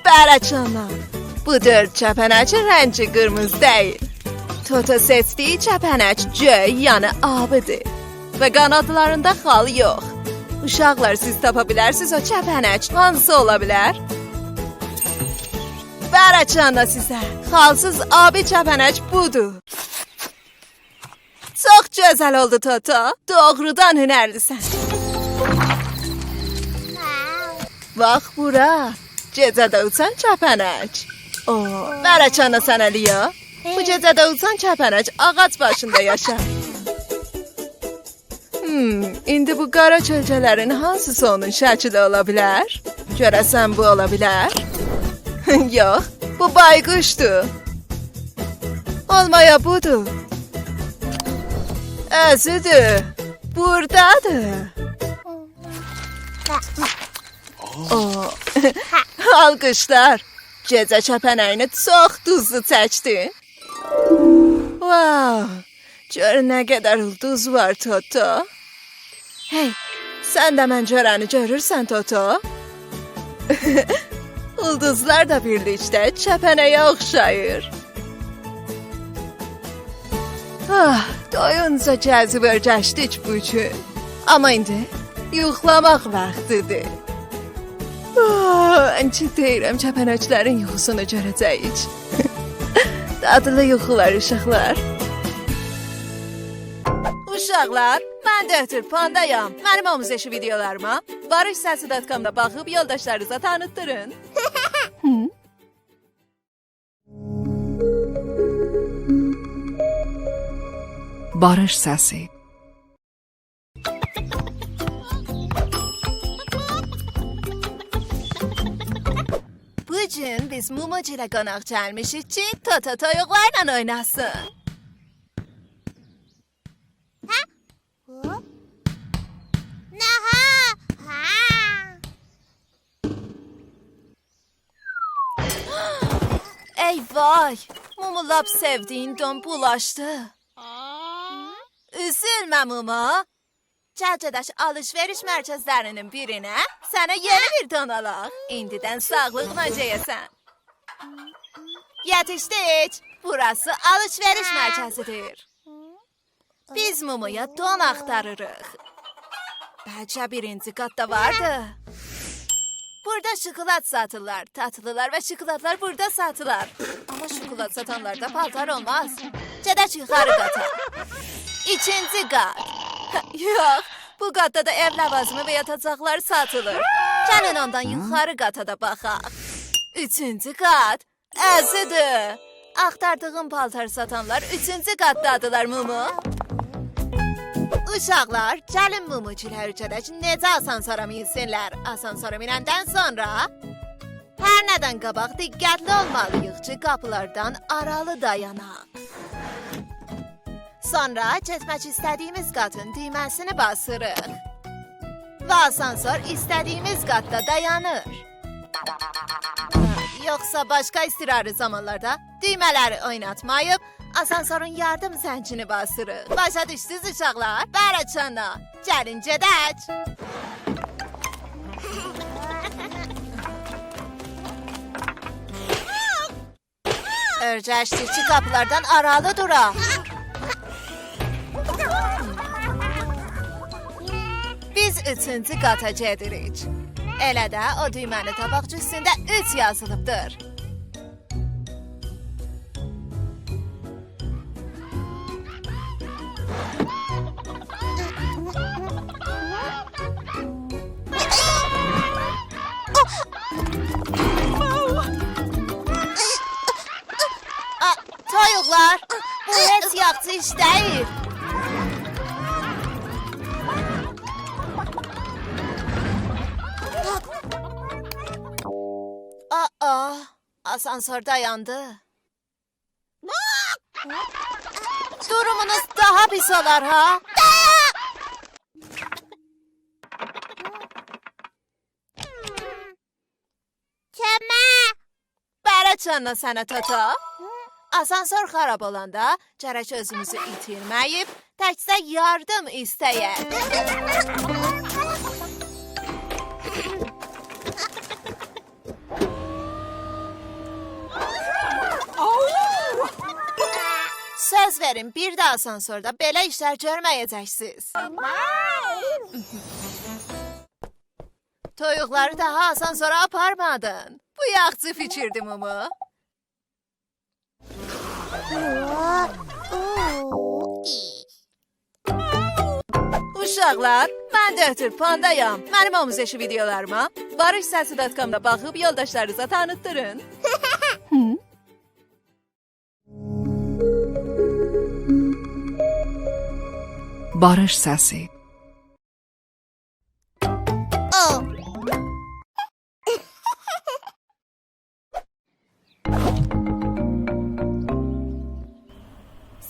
برک‌الله. بو دؤرد کپنکین رنگی قیرمیزی دئییل. توتو سئچدیگی کپنک گؤی، یعنی آبی‌دیر. و قانادلاریندا خال یوخ. اوشاقلار، سیز تاپا بیلرسینیز او کپنک هانسی اولا بیلر؟ برک‌الله سیزه. خالسیز آبی کپنک بودور. چوخ گؤزل اولدو، توتو. دوغرودان هنرلی‌سن. باخ بورا. گئجه‌ده اوچان کپنک. او، برک‌الله سنه، لیو. بو گئجه‌ده اوچان کپنک آغاج باشیندا یاشار. هوم، ایندی بو قارا کؤلگه‌لرین هانسیسی اونون شکلی اولا بیلر؟ گؤره‌سن بو اولا بیلر؟ یوخ، بو بایقوشدور. اولمایا بودور. اؤزودور. بوردادیر. او. آلقیشلار. گئجه کپنگینی چوخ دوزلو چکدین. واو. گؤر نه قدر اولدوز وار، توتو. هئی، سن ده من گؤرنی گؤرورسن، توتو؟ اولدوزلار دا بیرلیکده کپنگه اوخشاییر. آه، دویونجا گزیب اؤرگشدیک بو گون. آمما ایندی یوخلاماق واختیدیر. آه، انچی دئییرم، کپنکلرین یوخوسونو گؤره‌جه‌ییک. دادلی یوخولار، اوشاقلار. اوشاقلار، من دکتر پاندایام. منیم آموزشی ویدئولاریما باریش سسی دات کامدا باخیب یولداشلارینیزا تانیتدیرین. هی؟ باریش سسی. بو گون بیز موموگیله قوناق گلمیشیک کی، توتو تویوقلارلا اویناسین. هه؟ هو؟ نه ها؟ ها؟ ای وای! مومو لاپ سئودیگین دون بولاشدی. اوزولمه، مومو. گل گئدک آلیش‌وئریش مرکزلری‌نین بیرینه، سنه یئنی بیر دون آلاق. ایندیدن ساغلیغینا گئیه‌سن. یئتیشدیک. بوراسی آلیش‌وئریش مرکزی‌دیر. بیز مومویا دون آختاریریق. بلکه بیرینجی قاتدا واردی. بوردا شوکولات ساتیرلار. تاتلیلار و شوکولاتلار بوردا ساتیلار. آمما شوکولات ساتانلاردا پالتار اولماز. گئدک یوخاری قاتا. ایکینجی قات. یوخ، بو قاتدا دا ائو لوازیمی و یاتاجاقلار ساتیلیر. گلین اوندان یوخاری قاتا دا باخاق. اوچونجو قات. ازیدی. آختاردیغین پالتار ساتانلار اوچونجو قاتدادیلار، مومو. اوشاقلار، گلین موموگیله اؤیره‌دک نئجه آسانسورا مینسینلر. آسانسورا مینندن سونرا هر نه‌دن قاباق دقتلی اولمالی‌ییق کی، قاپیلاردان آرالی دایاناق. سونرا گئتمک ایسته‌دیگیمیز قاتین دویمه‌سینی باسیریق. و آسانسور ایسته‌دیگیمیز قاتدا دایانیر. یوخسا باشقا اضطراری زامانلاردا دویمه‌لری اویناتماییب، آسانسورون یاردیم زنگینی باسیریق. باشا دوشدونوز، اوشاقلار؟ برک‌الله. گلین گئدک. اؤیرشدیک کی، قاپیلاردان آرالی دوراق. بیز اوچونجو قاتا گئدیریک. ائله ده او دویمه‌نی تاپاق کی اوستونده اوچ یازیلیبدیر. آ، تویوقلار، بو هئچ یاخشی ایش دئییل. آ، آ، آسانسور دایاندی. دورومونوز داها پیس اولار، ها؟ کؤمک! بره چاننا سنه، تاتا. آسانسور خراب اولاندا گرک اؤزوموزو ایتیرمه‌ییب، تکجه یاردیم ایسته‌یک. سؤز وئرین، بیر ده آسانسوردا بئله ایشلر گؤرمه‌یه‌جکسینیز. تویوقلاری داها آسانسورا آپارمادین. بو یاخشی فیکیردی، مومو. اوشاقلار، من دؤکتور پاندایام. منیم آموزشی ویدئولاریما باریش سسی دات کامدا باخیب یولداشلارینیزا تانیتدیرین. باریش سسی. او.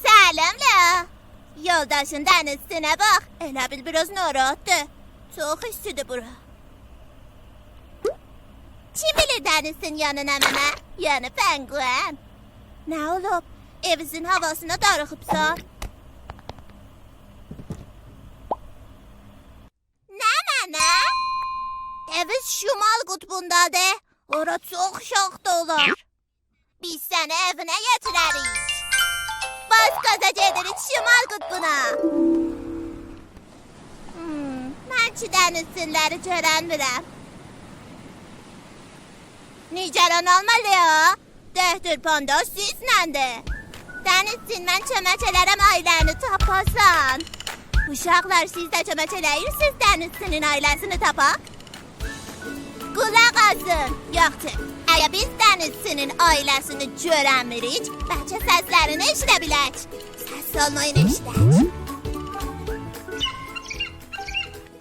سلام، لئو. یولداشین دنیزچینه باخ، ائله بیل بیر آز ناراحتدیر. چوخ ایستیدیر بورا. کیم بیلیر دنیزچین یانی نمنه؟ یانی پنگوئن. نه اولوب؟ ائویزین هاواسینا داریخیبسان؟ نمنه؟ ائویز شمال قطبوندادیر. اورا چوخ شاختا اولار. بیز سنی ائوینه یئتیرریک. باز گازا گئدیریک شمال قطبونا. هوم، من کی دنیزچینلری گؤرنمیرم. نگران اولما، لئو. دؤکتور پاندا سیزینلدیر. دنیزچین، من کؤمک ائلرم عائله‌نی تاپاسان. اوشاقلار، سیز ده کؤمک ائله‌ییرسینیز دنیزچینین عائله‌سینی تاپاق؟ قولاق آسین. یاخشی، اگر بیز دنیزچینین عائله‌سینی گؤرنمیریک، بلکه سسلرینی ائشیده بیلک. سس سالمایین، ائشیدک.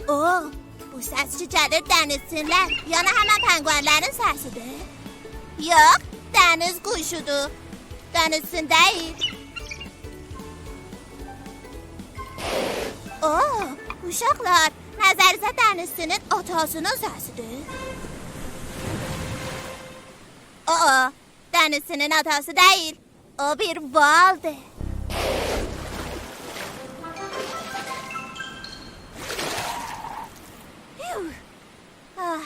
او، بو سس کی گلیر دنیزچینلر، یعنی همن پنگوئنلرین سسیدیر؟ یوخ، دنیز قوشودور. دنیزچین دئییل. او، اوشاقلار، نظرینیزه دنیزچینین آتاسینین سسیدیر؟ او، دنیزچینین آتاسی دئییل. او بیر والدیر. هیو. آه،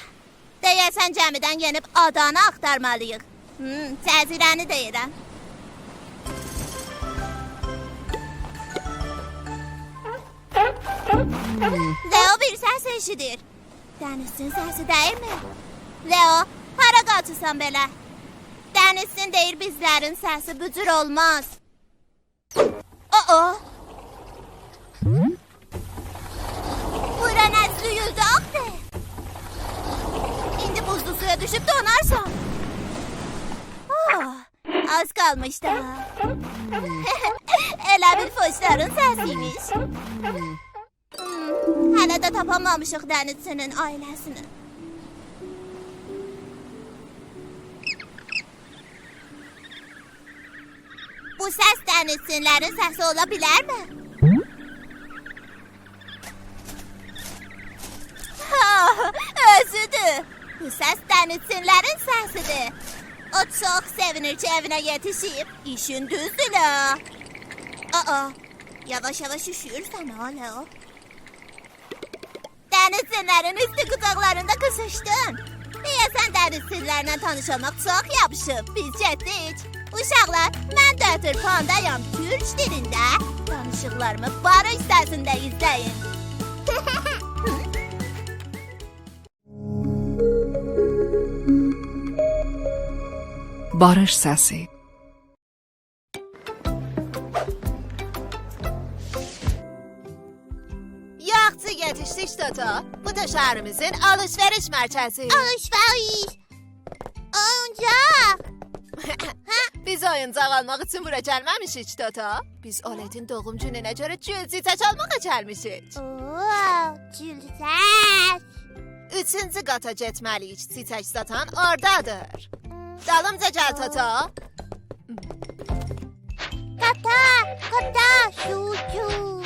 دئیه‌سن گمیدن یئنیب آدانی آختارمالی‌ییق. هوم، جزیره‌نی دئییرم. لئو بیر سس ائشیدیر. دنیزچین سسی دئییلمی؟ لئو، هارا قاچیرسان بئله؟ دنیزچین دئییر بیزلرین سسی بو جور اولماز. او، او. بورا نه سویولدو آخی؟ ایندی بوزلو سویا دوشوب دونارسان. آه، آز قالمیشدی ها. ائله بیل فوشلارین سسی ایمیش. هوم، هله ده تاپامامیشیق دنیزچینین عائله‌سینی. بو سس دنیزچینلرین سسی اولا بیلرمی؟ ها، اؤزودور. بو سس دنیزچینلرین سسیدیر. او چوخ سئوینیر کی ائوینه یئتیشیب. ایشین دوزدور ها. آآ، یاواش-یاواش اوشویورسن ها، لئو. دنیزچینلرین ایستی قوجاقلاریندا قیزیشدین. دئیه‌سن دنیزچینلرله تانیش اولماق چوخ یاپیشیب. بیز گئتدیک. اوشاقلار، من دؤکتور پاندایام. تورک دیلینده دانیشیقلاریمی باریش سسینده ایزله‌یین. باریش سسی. یاخشی یئتیشدیک، توتو. بو دا شهریمیزین آلیش‌وئریش مرکزی. آلیش‌وئریش. اویونجاق. بیز اویونجاق آلماق اوچون بورا گلمه‌میشیک، توتو. بیز اولتین دوغوم گونونه گؤره گول چیچک آلماغا گلمیشیک. اوو، گول چیچک. اوچونجو قاتا گئتمه‌لی‌ییک، چیچک ساتان اورادادیر. دالیمجا گل، توتو. قاتا، قاتا، شوشو.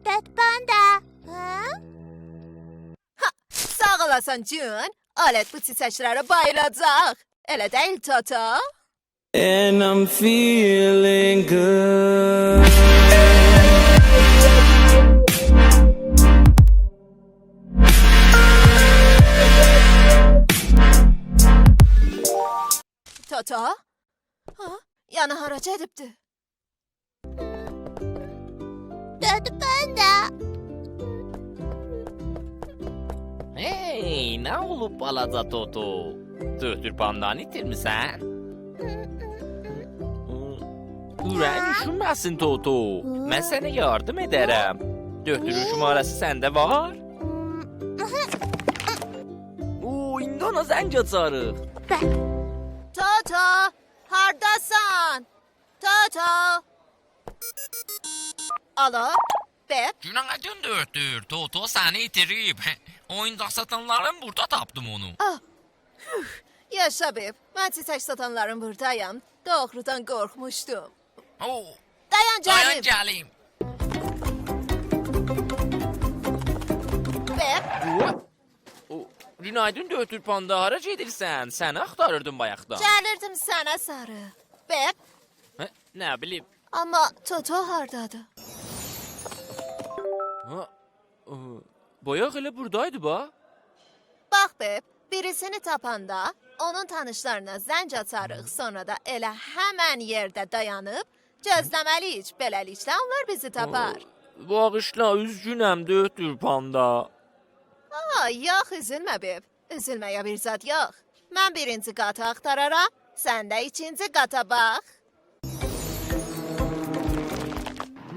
دد پاندا، ها؟ ها، ساغ اولاسان جون، اولت بو چیچک‌لره باییلاجاق. ائله دئییل، توتو؟ And I'm feeling good. توتو؟ ها؟ یعنی هارا گئدیبدی؟ دد پاندا. هئی، نه اولوب بالاجا توتو؟ دؤکتور پاندانی ایتیرمیسن؟ اوره‌یین اوشومه‌سین، توتو. من سنه یاردیم ائده‌رم. دؤکتورون شماره‌سی سنده وار؟ او، ایندی اونا زنگ آچاریق. توتو، هارداسان؟ توتو! آلو، بپ؟ گوناهدین دؤکتور، توتو سنی ایتیریب. اویونجاق ساتانلارین بورادا تاپدیم اونو. آه، هوف، یاشا، بپ. من چیچک ساتانلارین بورادایام. دوغرودان قورخموشدوم. او، دایان، دایان گلیم. گلیم. بپ؟ او، او، گوناهدین دؤکتور پاندا، هارا گئدیرسن؟ سنی آختاریردیم بایاقدان. گلیردیم سنه ساری. بپ؟ هه؟ نه بیلیم. آمما توتو هاردادیر؟ ها؟ او، بایاق ائله بورادایدی، باخ. باخ، بپ، بیریسینی تاپاندا اونون تانیشلارینا زنگ آچاریق، سونرا دا ائله همن یئرده دایانیب گؤزله‌مه‌لی‌ییک. بئله‌لیکله اونلار بیزی تاپار. او، باغیشلا، اوزگونم، دؤکتور پاندا. آه، یوخ، اوزولمه، بپ. اوزولمه‌یه بیر زاد یوخ. من بیرینجی قاتی آختارارام، سن ده ایکینجی قاتا باخ.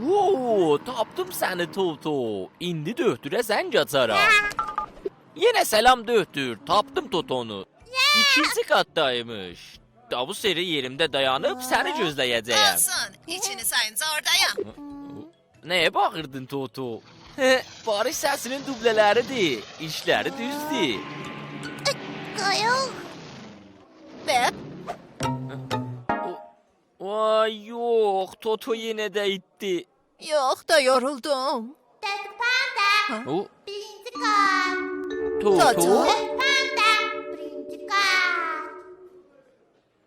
وو، تاپدیم سنی، توتو. ایندی دؤکتوره زنگ آچارام. یئنه سلام، دؤکتور. تاپدیم توتونو. ایکینجی قاتدایمیش. دا بو سری یئریمده دایانیب سنی گؤزله‌یه‌جه‌یم. اولسون، ایکینی سایینجا اورادایام. نه‌یه باغیردین، توتو؟ باریش سسی‌نین دوبله‌لری‌دیر. ایشلری دوزدور. قایق. بپ؟ او، وای، یوخ، توتو یئنه ده ایتدی. یوخ دا، یورولدوم. دد پاندا. ها؟ او؟ بیرینجی قات. توتو؟ توتو؟ دد پاندا، بیرینجی قات.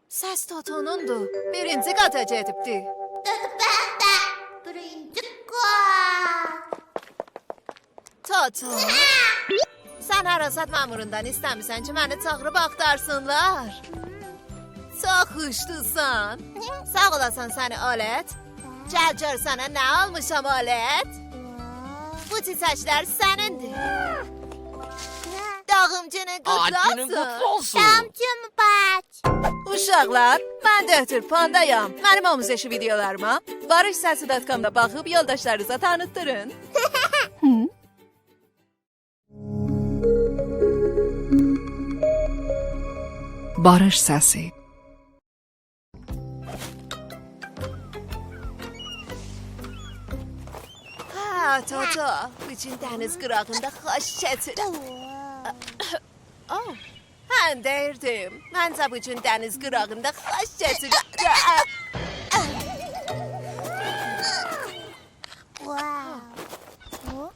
سس توتونوندور. بیرینجی قاتا گئدیبدی. دد پاندا، بیرینجی قات. توتو، سن حراست مأموروندان ایسته‌میسن کی، منی چاغیریب آختارسینلار؟ چوخ هوشلوسان. ساغ اولاسان سنی، اولت. گل گؤر سنه نه آلمیشام، اولت. بو چیچکلر سنیندیر. دوغوم گونون قوتلو اولسون. آد گونون قوتلو اولسون. دوغوم گونون مبارک. اوشاقلار، من دؤکتور پاندایام. منیم آموزشی ویدئولاریما باریش سسی دات کامدا باخیب یولداشلارینیزا تانیتدیرین. هی؟ باریش سسی. هه، توتو، بو گون دنیز قیراغیندا خوش کئچیر. او، هه، دئییردیم. منجه بو گون دنیز قیراغیندا خوش کئچیر. واو. هوه،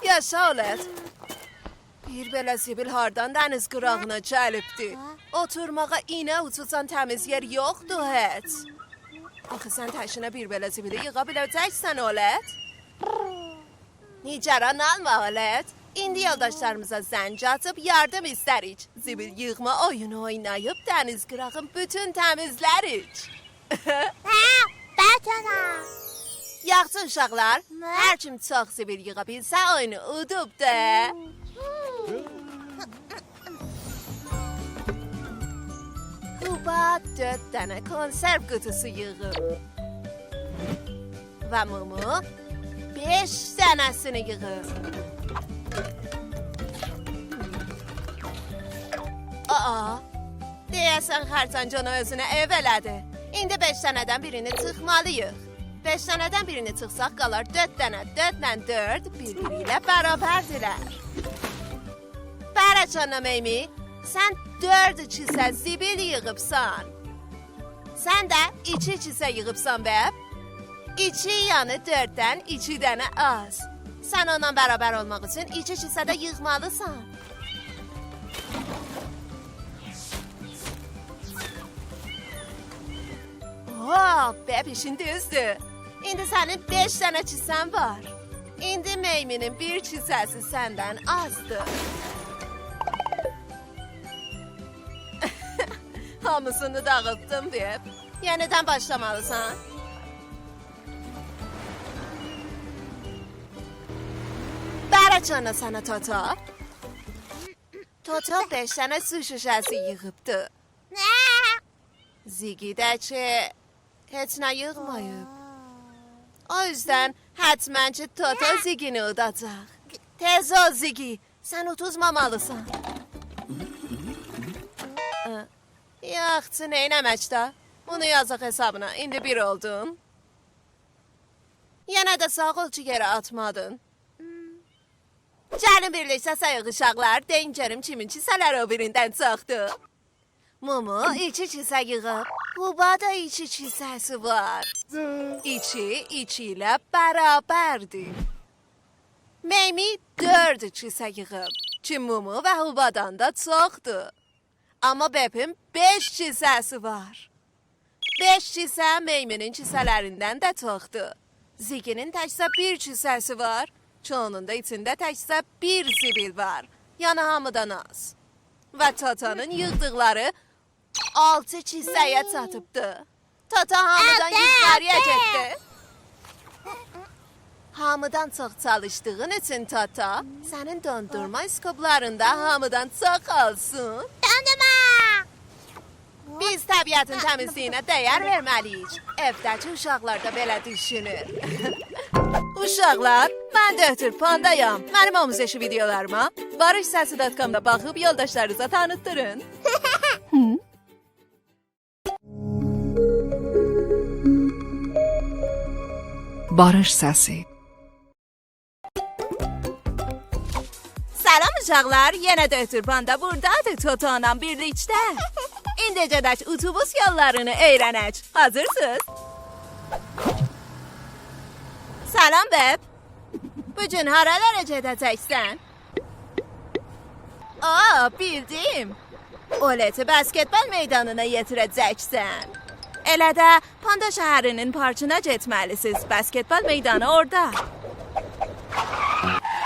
یاشا، اولت. بیر بئله زیبیل هاردان دنیز قیراغینا گلیبدی؟ اوتورماغا اینه اوچوجان تمیز یئر یوخدور هئچ. آخی سن تکینه بیر بئله زیبیلی ییغا بیله‌جکسن، اولت؟ نیگران اولما، اولت. ایندی یولداشلاریمیزا زنگ آتیب یاردیم ایسته‌ریک. زیبیل ییغما اویونو اویناییب دنیز قیراغین بوتون تمیزلریک. هه، بلکه ده. یاخشی اوشاقلار، نه؟ هر کیم چوخ زیبیل ییغا بیلسه، اویونو اودوب دا. هوبا دؤرد دنه کنسرو قوطوسو ییغیب. و مومو بئش دنه‌سینی ییغیب. آآ، دئیه‌سن خرچنگ اونو اؤزونه ائو ائله‌دی. ایندی بئش دنه‌دن بیرینی چیخمالی‌ییق. بئش دنه‌دن بیرینی چیخساق، قالار دؤرد دنه. دؤردله دؤرد بیر-بیری ایله برابردیرلر. بره‌چانا میمی، سن دؤرد کیسه زیبیل ییغیبسان. سن ده ایکی کیسه ییغیبسان، بب. ایکی، یعنی دؤرددن ایکی دنه آز. سن اوننان برابر اولماق اوچون ایکی کیسه ده ییغمالیسان. اوه، بب، ایشین دوزدور. ایندی سنین بئش دنه کیسه‌ن وار. ایندی میمینین بیر کیسه‌سی سندن آزدیر. هامیسینی داغیتدیم، بب. یئنیدن باشلامالیسان. بره‌چانا سنه، توتو. توتو بئش دنه سو شوشه‌سی ییغیبدی. زیگی ده کی هئچ نه ییغماییب. او یوزدن حتماً کی توتو زیگینی اوداجاق. تئز اول، زیگی، سن اودوزمامالیسان. اه، یاخشی، نئینه‌مک ده؟ بونو یازاق حسابینا، ایندی بیر اولدون. یئنه ده ساغ اول کی یئره آتمادین. گلین بیرلیکده سایاق اوشاقلار، دئیین گؤروم کیمین کیسه‌لری او بیریندن چوخدور. مومو ایکی کیسه ییغیب، هوبا دا ایکی کیسه‌سی وار. ایکی، ایکی ایله برابردیر. میمی دؤرد کیسه ییغیب کی مومو و هوبادان دا چوخدور. آمما بپین بئش کیسه‌سی وار. بئش کیسه میمینین کیسه‌لریندن ده چوخدور. زیگینین تکجه بیر کیسه‌سی وار کی اونون دا ایچینده تکجه بیر زیبیل وار، یعنی هامیدان آز. و توتونون ییغدیقلاری آلتی کیسه‌یه چاتیبدی. توتو هامیدان یوخاری‌یا گئتدی. هامیدان چوخ چالیشدیغین اوچون، توتو، سنین دوندورما اسکوپلارین دا هامیدان چوخ اولسون. دوندورما! بیز طبیعتین تمیزلیگینه دَیر وئرمه‌لی‌ییک. ائوده‌کی اوشاقلار دا بئله دوشونور. اوشاقلار، من دکتر پاندایام. منیم آموزشی ویدئولاریما باریش سسی دات کامدا باخیب یولداشلارینیزا تانیتدیرین. باریش سسی. سلام اوشاقلار، یئنه دکتر پاندا بوردادیر، توتو ایله بیرلیکده. ایندی گئدک اتوبوس یوللارینی اؤیرنک. حاضرسینیز؟ سلام، بب. بو گون هارالارا گئده‌جکسن؟ آ، بیلدیم. اولتی بسکتبال میدانینا یئتیره‌جکسن. ائله ده پاندا شهری‌نین پارکینا گئتمه‌لی‌سیز. بسکتبال میدانی اورادا.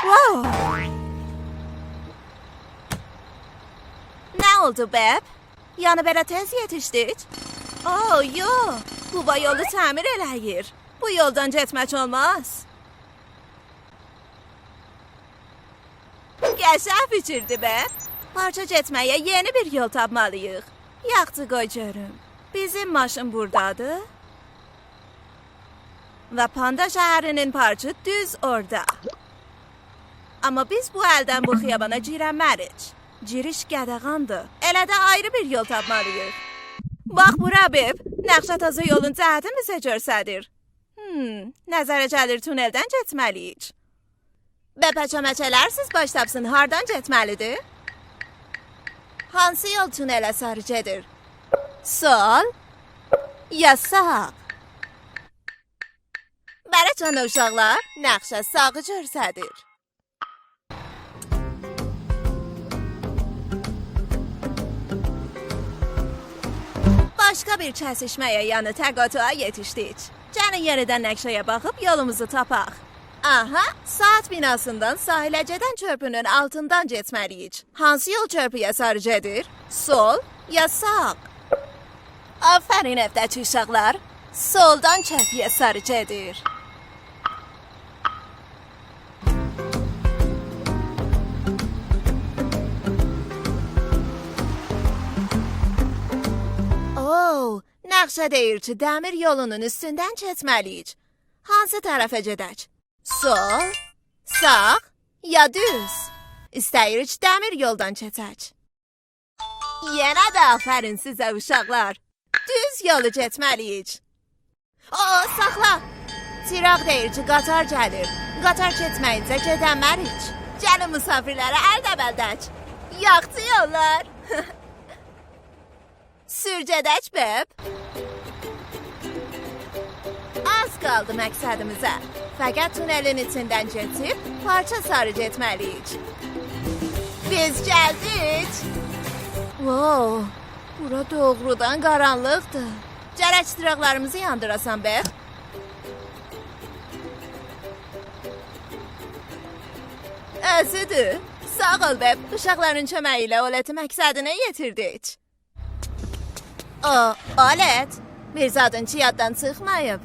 واو! نه اولدو، بب؟ یعنی بئله تئز یئتیشدیک؟ او، یوخ. بو یولو تعمیر ائله‌ییر. بو یولدان گئتمک اولماز. قشنگ فیکیردیر، بب. پارکا گئتمه‌یه یئنی بیر یول تاپمالی‌ییق. یاخشی، قوی گؤروم. بیزیم ماشین بورادادیر. و پاندا شهری‌نین پارکی دوز اورادا. آمما بیز بو الدن بو خیابانا گیرنمه‌ریک. گیریش قدغاندیر. ائله ده آیری بیر یول تاپمالی‌ییق. باخ بورا، بب. نقشه تازه یولون جهتین بیزه گؤستریر. هوم، نظره گلیر تونلدن گئتمه‌لی‌ییک. ببه، کؤمک ائلرسیز باش تاپسین، هاردان گئتمه‌لی‌دیر؟ هانسی یول تونله ساری گئدیر؟ سول، یا ساغ؟ بلی، جان اوشاقلار، نقشه ساغی گؤستریر. باشقا بیر کسیشمه‌یه، یعنی تقاطعا یئتیشدیک. گلین یئنیدن نقشه‌یه باخیب یولوموزو تاپاق. آها، ساعت بیناسیندان ساحله گئدن کؤرپونون آلتیندان گئتمه‌لی‌ییک. هانسی یول کؤرپویه ساری گئدیر؟ سول یا ساغ؟ آفرین، ائوده‌کی اوشاقلار. سولدان کؤرپویه ساری گئدیر. او، نقشه دئییر کی، دمیر یولونون اوستوندن کئچمه‌لی‌ییک. هانسی طرفه گئدک؟ سول، ساغ، یا دوز؟ ایسته‌ییریک دمیر یولدان کئچک. یئنه ده آفرین سیزه، اوشاقلار. دوز یولو گئتمه‌لی‌ییک. او، ساخلا! چیراغ دئییر کی، قطار گلیر. قطار کئچمه‌یینجه گئدنمه‌ریک. گلین مسافرلره ال دبلدک. یاخشی یوللار. سور گئدک، بئب. آز قالدی مقصدیمیزه. فقط تونلین ایچیندن کئچیب پارکا ساری گئتمه‌لی‌ییک. بیز گلدیک. واو، بورا دوغرودان قارانلیقدیر. گرک چیراغلاریمیزی یاندیراسان، بئب. اؤزودور. ساغ اول، بئب. اوشاقلارین کؤمه‌یی ایله اولتی مقصدینه یئتیردیک. او، اولت، بیر زادین کی یاددان چیخماییب.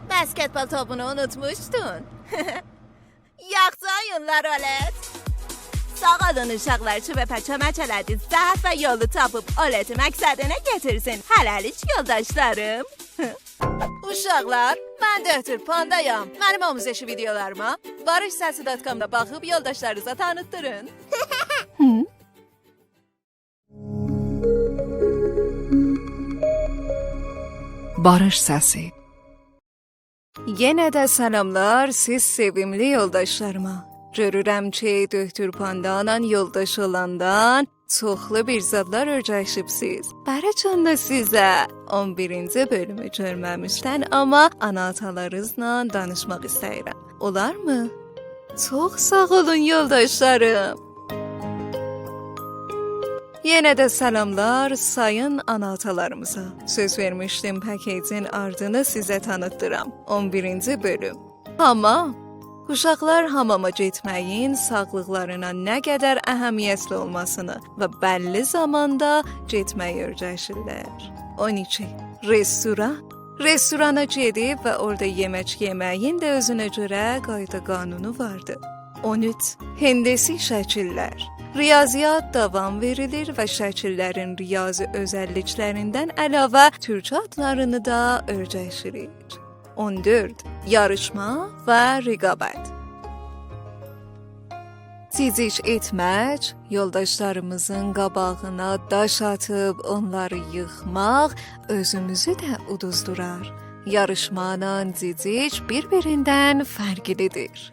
بسکتبال توپونو اونوتموشدون. یاخشی اویونلار، اولت. ساغ اولون اوشاقلار کی بئبه کؤمک ائله‌دینیز، صحت و یولو تاپیب اولتی مقصدینه یئتیرسین. هله‌لیک، یولداشلاریم. اوشاقلار، من دؤکتور پاندایام. منیم آموزشی ویدئولاریما بارش سسی دات کامدا باخیب یولداشلارینیزا تانیتدیرین. بارش سسی. یئنه ده سلاملار سیز سئویملی یولداشلاریما. گؤرورم کی، دؤکتور پاندایلا یولداش اولاندان چوخلو بیر زادلار اؤیرشیبسیز. بارا جانلا سیزه اون بیرینجی بؤلومو گؤرمه‌میشدن، آمما آنا-آتالارینیزلا دانیشماق ایسته‌ییرم. اولارمی؟ چوخ ساغ اولون، یولداشلاریم. یئنه ده سلاملار سایین آنا-آتالاریمیزا. سؤز وئرمیشدیم، پکیجین آردینی سیزه تانیتدیرام. اون بیرینجی بؤلوم. حامام. اوشاقلار حاماما گئتمه‌یین ساغلیقلارینا نه قدر اهمیتلی اولماسینی و بللی زاماندا گئتمه‌یی اؤیرشیرلر. اون ایکی. رستوران. رستورانا گئدیب و اورادا یئمک یئمه‌یین ده اؤزونه گؤره قایدا قانونو واردیر. اون اوچ. هندسی شکیللر. ریاضیات داوام وئریلیر و شکیللرین ریاضی اؤزللیکلریندن علاوه تورکجه آدلارینی دا اؤیرشیریک. اون دؤرد. یاریشما و رقابت. جیجیک ائتمک، یولداشلاریمیزین قاباغینا داش آتیب اونلاری ییخماق اؤزوموزو ده اودوزدورار. یاریشمانان جیجیک بیر-بیریندن فرقلیدیر.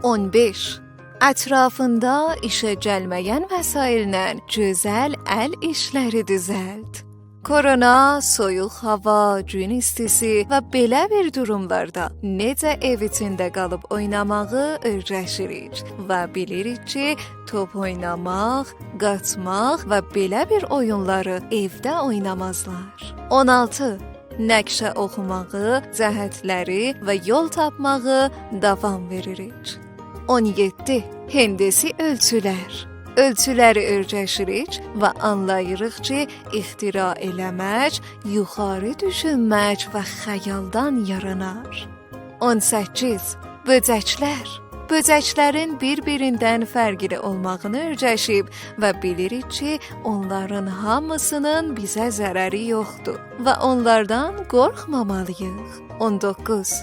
اون بئش. اطرافیندا ایشه گلمه‌ین وسایلله گؤزل ال ایشلری دوزلت. کرونا، سویوق هاوا، گون ایستیسی و بئله بیر دوروملاردا نئجه ائو ایچینده قالیب اویناماغی اؤیرشیریک و بیلیریک کی، توپ اویناماق، قاچماق و بئله بیر اویونلاری ائوده اوینامازلار. اون آلتی. نقشه اوخوماغی، جهتلری و یول تاپماغی داوام وئریریک. اون یئددی. هندسی اؤلچولر. اؤلچولری اؤیرشیریک و آنلاییریق کی، اختراع ائله‌مک یوخاری دوشونمک و خیالدان یارانار. اون سککیز. بؤجکلر. بؤجکلرین بیر-بیریندن فرقلی اولماغینی اؤیرشیب و بیلیریک کی، اونلارین هامیسینین بیزه ضرری یوخدور و اونلاردان قورخمامالی‌ییق. اون دوققوز.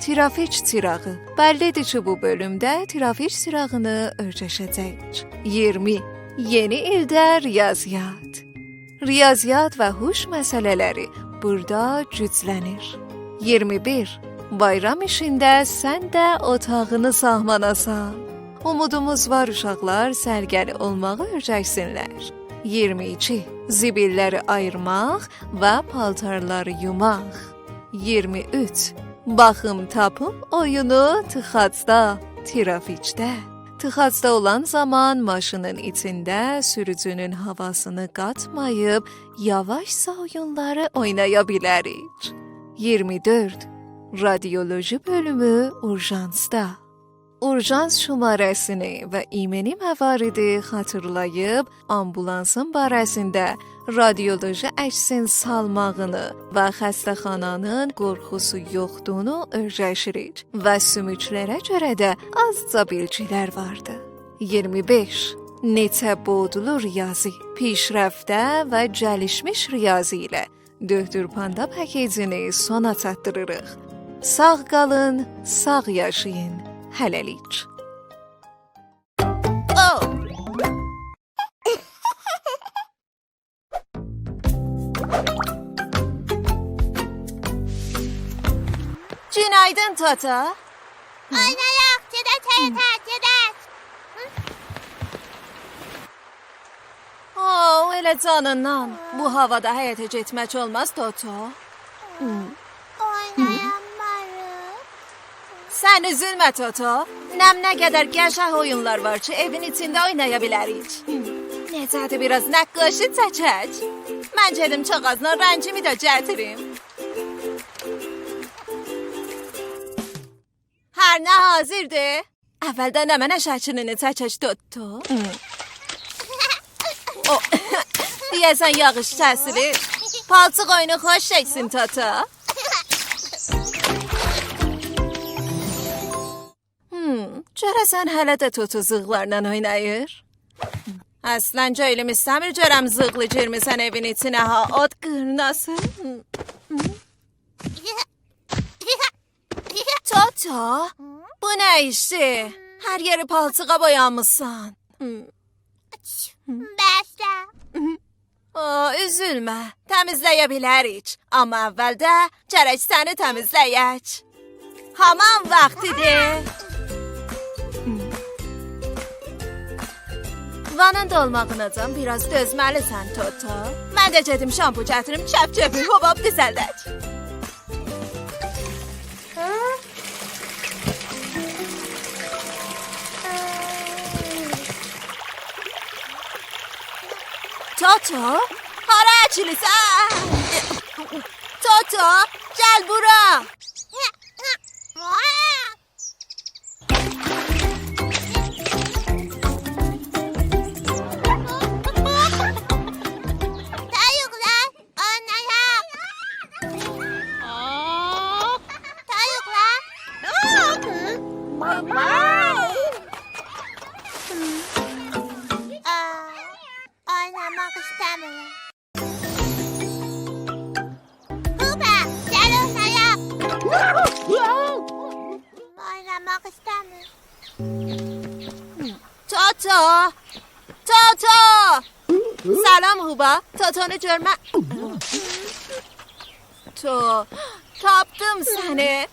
ترافیک چیراغی. بللی‌دیر کی، بو بؤلومده ترافیک چیراغینی اؤیرشه‌جه‌ییک. اییرمی. یئنی ایلده ریاضیات. ریاضیات و هوش مسئله‌لری بورادا گوجلنیر. اییرمی بیر. بایرام ایشینده سن ده اوتاغینی ساغماناسان. اومودوموز وار، اوشاقلار سلیقه‌لی اولماغی اؤیرشسینلر. اییرمی ایکی. زیبیللری آییرماق و پالتارلاری یوماق. اییرمی اوچ. باخیم تاپیم اویونو تیخاجدا، ترافیکده. تیخاجدا اولان زامان ماشینین ایچینده سوروجونون هاواسینی قاتماییب، یاواشجا اویونلاری اوینایا بیلریک. اییرمی دؤرد. رادیولوژی بؤلومو اورژانسدا. اورژانس شماره‌سینی و ایمنی مواردی خاطیرلاییب، آمبولانسین باره‌سینده رادیولوژی عکسین سالماغینی و خسته‌خانانین قورخوسو یوخدوغونو اؤیرشیریک و سوموکلره گؤره ده آزجا بیلگیلر واردی. اییرمی بئش. نئچه بعدلو ریاضی، پیشرفته و گلیشمیش ریاضی ایله دؤکتور پاندا پکیجینی سونا چاتدیریریق. ساغ قالین، ساغ یاشایین. هله‌لیک. او! گون‌آیدین، تاتا. اوینایاق، گئدک حیطه، گئدک. او، ائله جانیندان. بو هاوادا حیطه گئتمک اولماز، تاتا. اوینایانماریق. سن اوزولمه، تاتا. نمنه قدر قشنگ اویونلار وار کی، ائوین ایچینده اوینایا بیلریک. نئجه‌دیر، بیر آز نقاشی چکک؟ من گئدیم کاغاذلا رنگیمی ده گتیریم. هر نه حاضردیر؟ اولده نمنه شکلینی چکک، تاتا؟ او، دئیه‌سن یاغیش تأثیری. پالچیق اویونو خوش چکسین، تاتا. هوم، گؤره‌سن هله ده تاتا زیغلارلا اویناییر؟ اصلاً گؤیلوم ایسته‌میر گؤرم زیغلی گیرمیسن ائوین ایچینه ها، اود قیرناسی. هوم، هوم. تاتا، بو نه ایشدیر؟ هر یئری پالچیغا بویامیسان. هوم. بس ده. او، اوزولمه، تمیزله‌یه بیلریک. آمما اولده گرک سنی تمیزله‌یک. حامام واختیدیر. وانین دولماغیناجان بیر آز دؤزمه‌لیسن، تاتا. من ده گئدیم شامپو گتیریم، کپ-کپی، حباب دوزلدک. تاتا؟ هارا اکیلیسن؟ تاتا، گل بورا. تایوقلار، اوینایاق. تایوقلار. ماما. آ، اویناماق ایسته‌میرم. هوبا، گل اوینایاق. اویناماق ایسته‌میرم. تاتا! تاتا! سلام، هوبا. تاتانی گؤرمه... تو، تاپدیم سنی.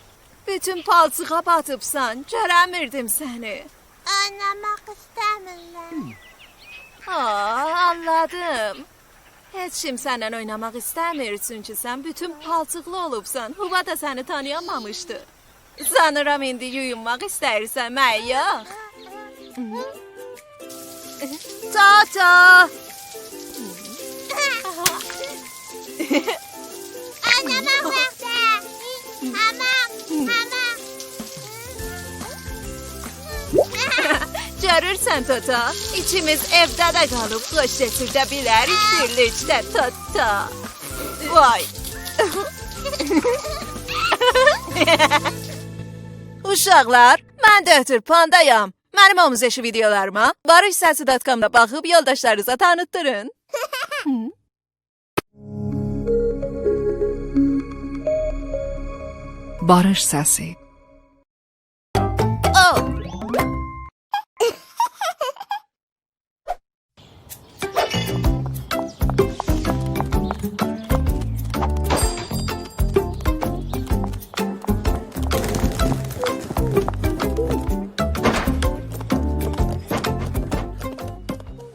بوتون پالچیغا باتیبسان، گؤره‌میردیم سنی. اویناماق ایسته‌میرم. آ، آنلادیم. هئچ کیم سنن اویناماق ایسته‌میر، چونکی سن بوتون پالچیقلی اولوبسان. هوبا دا سنی تانییانمامیشدی. سانیرام ایندی یویونماق ایسته‌ییرسن، مه یوخ؟ تاتا! آنام، آنام، آنام. گؤرورسن، تاتا، ایکیمیز ائوده ده قالیب خوش کئچیرده بیلریک بیرلیکده، تاتا. وای. اوشاقلار، من دؤکتور پاندایام. منیم آموزشی ویدئولاریما باریش سسی دات کامدا باخیب یولداشلارینیزا تانیتدیرین. باریش سسی. او!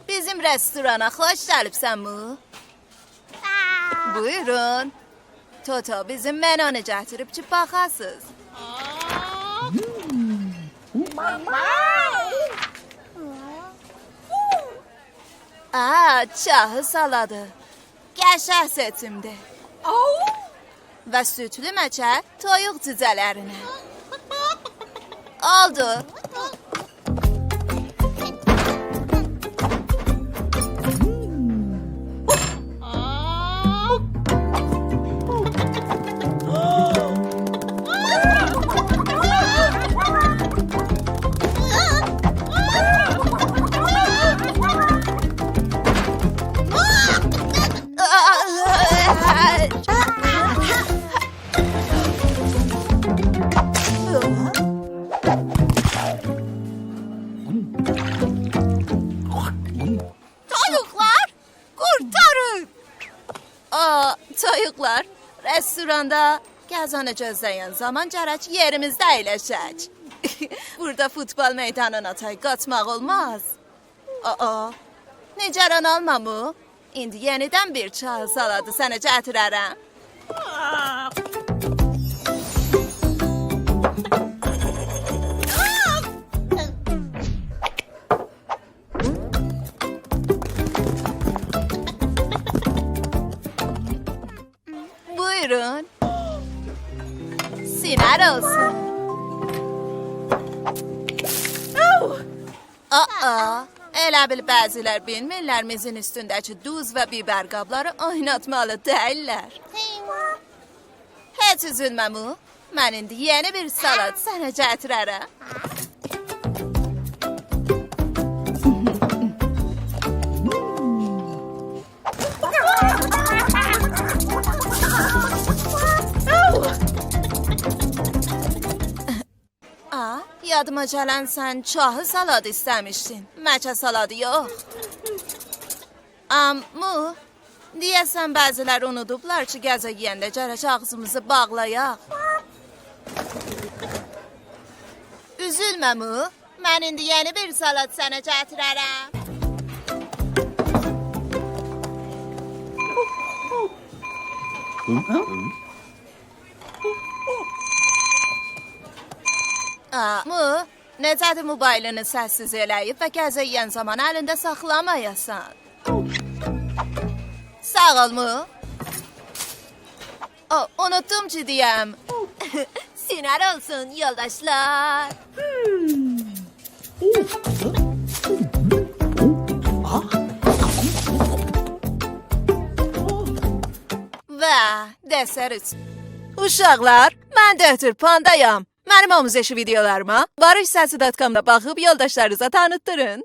بیزیم رستورانا خوش گلیبسن، مو؟ بویورون. تاتا بیزیم منونو گتیریب کی، باخاسیز. آ، چاهی سالادی. قشنگ سئچیمدیر. و سودلو مکه تویوق جوجه‌لرینه. اولدو. تویوقلار، رستوراندا غذانی گؤزله‌ین زامان گرک یئریمیزده اَیلشک. بورادا فوتبال میدانینا تای قاچماق اولماز. آآ، نگران اولما، مو. ایندی یئنیدن بیر چاهی سالادی سنه گتیررم. بویورون. سینه‌ر اولسون. آآ، ائله بیل بعضی‌لر بیلمیرلر میزین اوستونده‌کی دوز و بیبر قابلاری اویناتمالی دئییللر. هئچ اوزولمه، مو. من ایندی یئنی بیر سالاد سنه گتیررم. آ، یادیما گلن سن چاهی سالاد ایسته‌میشدین. مکه سالادی یوخ. آمما دئیه‌سن بعضی‌لر اونودوبلار کی، غذا یئینده گرک آغزیمیزی باغلایاق. اوزولمه، مو. من ایندی یئنی بیر سالاد سنه گتیررم. آ، مو، نئجه‌دیر موبایلینی سس‌سیز ائله‌ییب و غذا یئین زامان الینده ساخلامایاسان؟ ساغ اول، مو. او، اونوتدوم کی دئیم. سینه‌ر اولسون، یولداشلار. و دسر اوچون. اوشاقلار، من دؤکتور پاندایام. منیم آموزشی ویدئولاریما باریش سسی دات کامدا باخیب یولداشلارینیزا تانیتدیرین.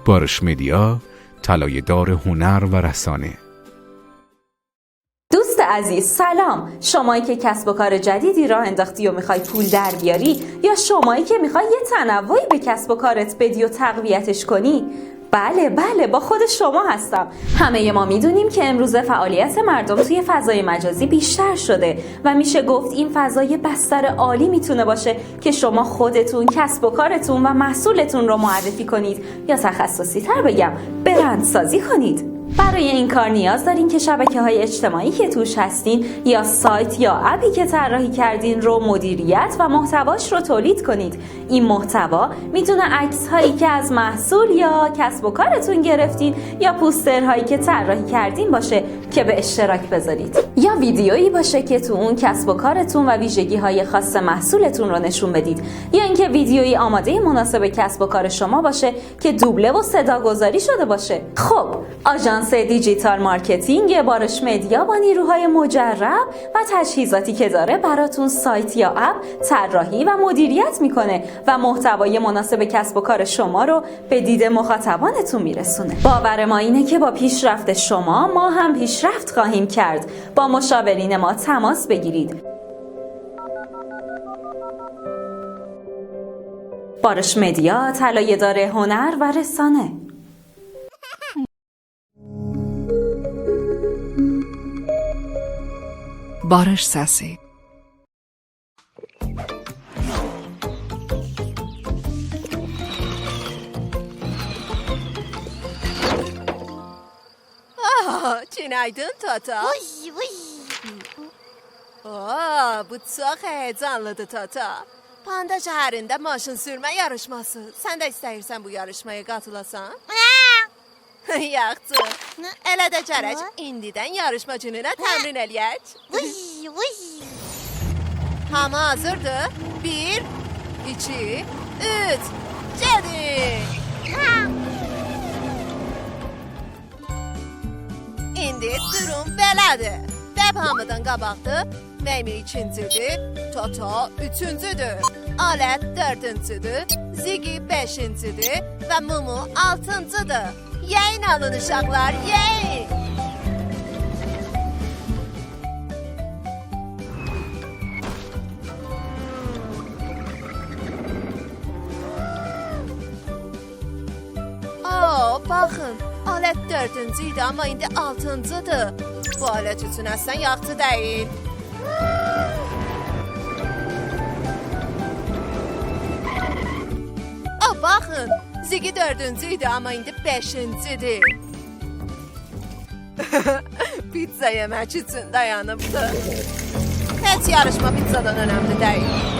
باریش مدیا، طلایه‌دار هنر و رسانه. دوست عزیز، سلام. شمایی که کسب و کار جدیدی راه انداختی و می‌خوای پول در بیاری، یا شمایی که می‌خوای یه تنوعی به کسب و کارت بدی و تقویتش کنی؟ بله، بله، با خود شما هستم. همهٔ ما می‌دونیم که امروزه فعالیت مردم توی فضای مجازی بیشتر شده و می‌شه گفت این فضا یه بستر عالی می‌تونه باشه که شما خودتون، کسب و کارتون و محصولتون رو معرفی کنید یا تخصصی‌تر بگم، برندسازی کنید. برای این کار نیاز دارین که شبکه‌های اجتماعی که توش هستین یا سایت یا اپی که طراحی کردین رو مدیریت و محتواش رو تولید کنید. این محتوا می‌تونه عکس‌هایی که از محصول یا کسب و کارتون گرفتین یا پوسترهایی که طراحی کردین باشه که به اشتراک بذارید، یا ویدیویی باشه که تو اون کسب و کارتون و ویژگی‌های خاص محصولتون رو نشون بدید، یا اینکه ویدیویی آمادهٔ مناسب کسب و کار شما باشه که دوبله و صداگذاری شده باشه. خب، آژانس دیجیتال مارکتینگ باریش مدیا با نیروهای مجرب و تجهیزاتی که داره براتون سایت یا اپ طراحی و مدیریت می‌کنه و محتوای مناسب کسب و کار شما رو به دید مخاطبانتون می‌رسونه. باور ما اینه که با پیشرفت شما، ما هم پیشرفت خواهیم کرد. با مشاورین ما تماس بگیرید. باریش مدیا، طلایه‌دار هنر و رسانه. باریش سسی. آه، گون‌آیدین، تاتا. اوی، اوی. آه، بو چوخ هیجانلی‌دیر، تاتا. پاندا شهرینده ماشین سورمه یاریشماسی. سن ده ایسته‌ییرسن بو یاریشمایا قاتیلاسان؟ نه؟ یاخشی. نه؟ ائله ده گرک نه؟ ایندیدن یاریشما گونونه نه؟ تمرین ائله‌یک. اوی، اوی. هامی حاضردیر؟ بیر، ایکی، اوچ. گئدین. ها. ایندی دوروم بئله‌دیر. دب هامیدان قاباقدیر. میمی ایکینجی‌دیر، تاتا اوچونجودور، آلت دؤردونجودور، زیگی بئشینجی‌دیر و مومو آلتینجی‌دیر. یئیین آلین، اوشاقلار، یئیین! باخین، آلت دؤردونجو ایدی، آمما ایندی آلتینجی‌دیر. بو آلت اوچون اصلاً یاخشی دئییل. آ، باخین، زیگی دؤردونجو ایدی، آمما ایندی بئشینجی‌دیر. پیتزا یئمک اوچون دایانیبدی. هئچ یاریشما پیتزادان اؤنملی دئییل.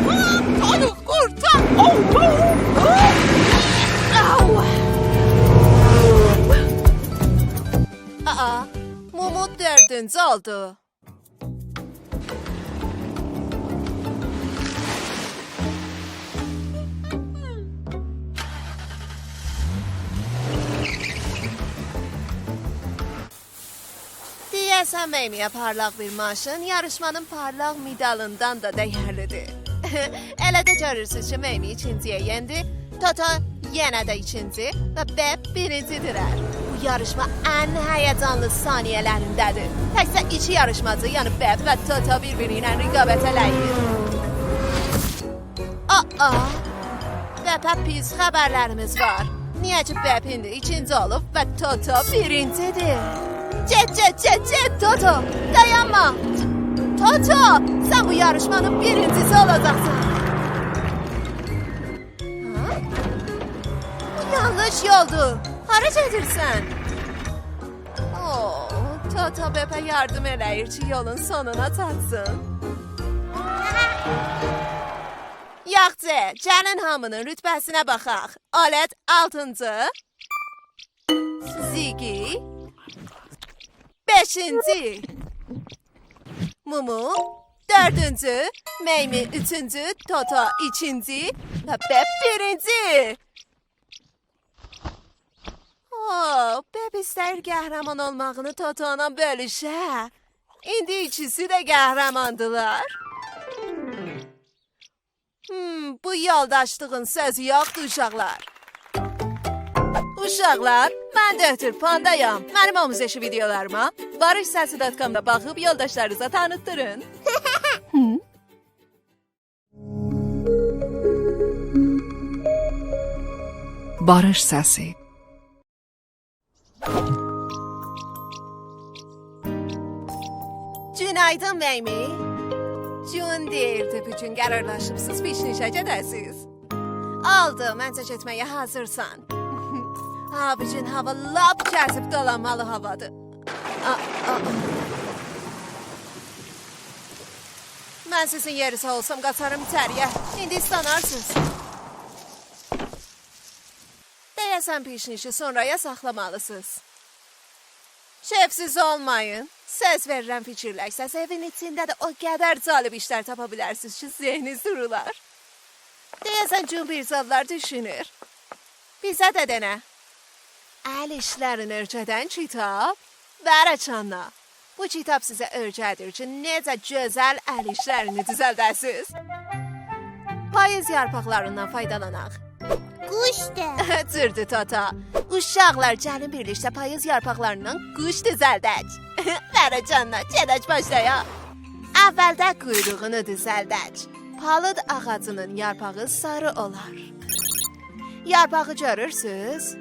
آ، تانری قورتار! آو! آو! آو! آآ، مومو دؤردونجو اولدو. دئیه‌سن میمی‌یه پارلاق بیر ماشین یاریشمانین پارلاق مدالیندان دا دَیرلی‌دیر. ائله ده گؤرورسوز کی، میمی ایکینجی‌یه یئندی، توتو یئنه ده ایکینجی و بپ بیرینجی‌دیرلر. بو یاریشما ان هیجانلی ثانیه‌لرینده‌دیر. تکجه ایکی یاریشماجی، یعنی بپ و توتو بیر-بیری ایله رقابت ائله‌ییر. آآ، بپه پیس خبرلریمیز وار. نییه کی، بپ ایندی ایکینجی اولوب و توتو بیرینجی‌دیر. گئت، گئت، گئت، گئت، توتو، دایانما. توتو، سن بو یاریشمانین بیرینجی‌سی اولاجاقسان. ها؟ بو یانلیش یولدور. هارا گئدیرسن؟ اوه، توتو بپه یاردیم ائله‌ییر کی، یولون سونونا چاتسین. یاخشی، گلین هامینین رتبه‌سینه باخاق. آلت آلتینجی، زیگی بئشینجی، مومو دؤردونجو، میمی اوچونجو، توتو ایکینجی و بپ بیرینجی. اوه، بپ ایسته‌ییر قهرمان اولماغینی توتویلا بؤلوشه. ایندی ایکیسی ده قهرماندیلار. هوم، بو یولداشلیغین سؤزو یوخدور، اوشاقلار. اوشاقلار، من دؤکتور پاندایام. منیم آموزشی ویدئولاریما باریش سسی دات کامدا باخیب یولداشلارینیزا تانیتدیرین. هوم. باریش سسی. گون‌آیدین، میمی. جون دئییردی، بو گون قرارلاشیبسیز پیکنیکه گئده‌سیز. اولدو، منجه گئتمه‌یه حاضیرسان. ها، بو گون هاوا لاپ گزیب دولانمالی هاوادیر. آ، آ، آ. من سیزین یئرینیزه اولسام، قاچارام ایچری‌یه. ایندی ایسلانارسینیز. دئیه‌سن پیکنیکی سونرایا ساخلامالیسینیز. کئفسیز اولمایین. سؤز وئریرم، فیکیرلشسز، ائوین ایچینده ده او قدر جالب ایشلر تاپا بیلرسینیز کی، ذهنینیز دورولار. دئیه‌سن جون بیر زادلار دوشونور. بیزه ده دئنه. ال ایشلرینی اؤیره‌دن کیتاب. وئر آچاندا. بو کیتاب سیزه اؤیره‌دیر کی، نئجه گؤزل ال ایشلرینی دوزلده‌سیز. پاییز یارپاقلاریندان فایدالاناق. قوشدور. جوردو، توتو. اوشاقلار، گلین بیرلیکده پاییز یارپاقلاریندان قوش دوزلدک. وئر آچاندا، گئدک باشلایاق. اولده قویروغونو دوزلدک. پالید آغاجینین یارپاغی ساری اولار. یارپاغی گؤرورسوز؟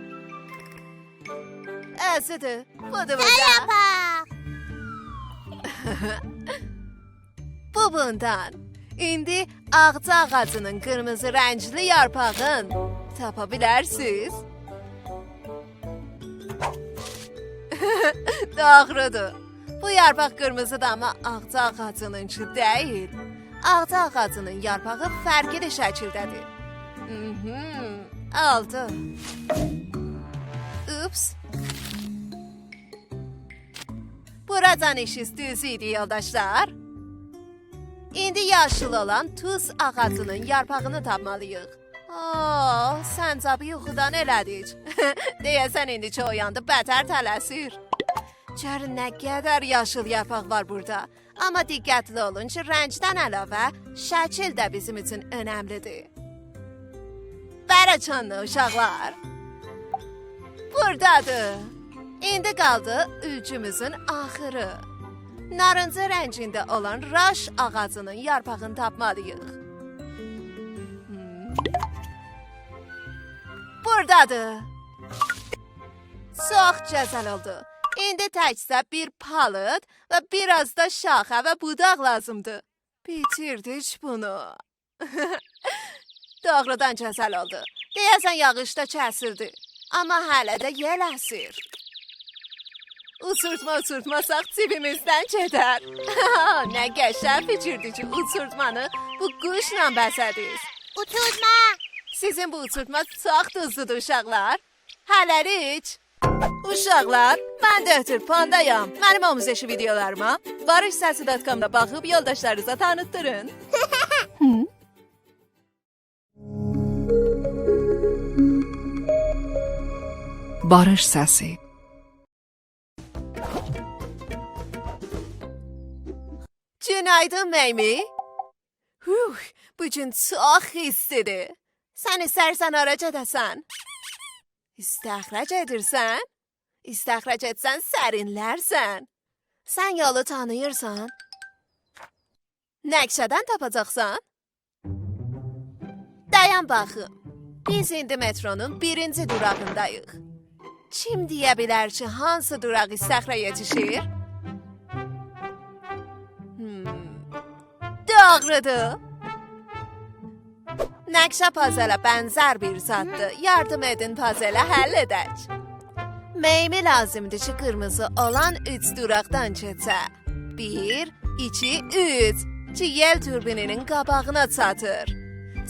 اؤزودور. بودور بوردا. یارپاق. بو بوندان. ایندی آغجا آغاجینین قیرمیزی رنگلی یارپاغین تاپا بیلرسیز؟ دوغرودور. بو یارپاق قیرمیزیدیر، آمما آغجا آغاجینینکی دئییل. آغجا آغاجینین یارپاغی فرقلی شکیلده‌دیر. مهم، اولدو. اوپس. بوراجان ایشیز دوز ایدی، یولداشلار. ایندی یاشیل اولان توز آغاجینین یارپاغینی تاپمالی‌ییق. آه، سنجابی یوخودان ائله‌دیک. دئیه‌سن ایندی کی اویاندی، بتر تله‌سیر. گؤرون نه قدر یاشیل یارپاق وار بوردا. آمما دقتلی اولون کی، رنگدن علاوه شکیل ده بیزیم اوچون اؤنملی‌دیر. وئر آچاندا، اوشاقلار. بوردادیر. ایندی قالدی اولگوموزون آخیری. نارنجی رنگینده اولان راش آغاجینین یارپاغینی تاپمالی‌ییق. هوم. بوردادیر. چوخ گؤزل اولدو. ایندی تکجه بیر پالیت و بیر آز دا شاخه و بوداق لازیمدیر. بیتیردیک بونو. دوغرودان گؤزل اولدو. دئیه‌سن یاغیش دا کسیلدی. آمما هله ده یئل اسیر. اوچورتما اوچورتماساق جیبیمیزدن گئدر. نه قشنگ فیکیردیر کی، اوچورتمانی بو قوشلا بزه‌دیز. اوچورتما! سیزین بو اوچورتما چوخ دوزلودور، اوشاقلار. هله‌لیک. اوشاقلار، من دکتر پاندایام. منیم آموزشی ویدئولاریما بارش سسی دات کامدا باخیب یولداشلارینیزا تانیتدیرین. هی؟ بارش سسی. گون‌آیدین، میمی. هوه، بو گون چوخ ایستی‌دیر. سن ایسترسن هارا گئده‌سن؟ استخره گئدیرسن؟ استخره گئتسن سرینلرسن. سن یولو تانیییرسان؟ نقشه‌دن تاپاجاقسان؟ دایان باخیم. بیز ایندی مترونون بیرینجی دوراغینداییق. کیم دئیه بیلر کی، هانسی دوراق استخره یئتیشیر؟ هوم. دوغرودور. نقشه پازله بنزر بیر زاددیر. یاردیم ائدین پازلی حل ائدک. میمی لازیمدیر کی، قیرمیزی اولان اوچ دوراقدان کئچه. بیر، ایکی، اوچ. کی، یئل توربینینین قاباغینا چاتیر.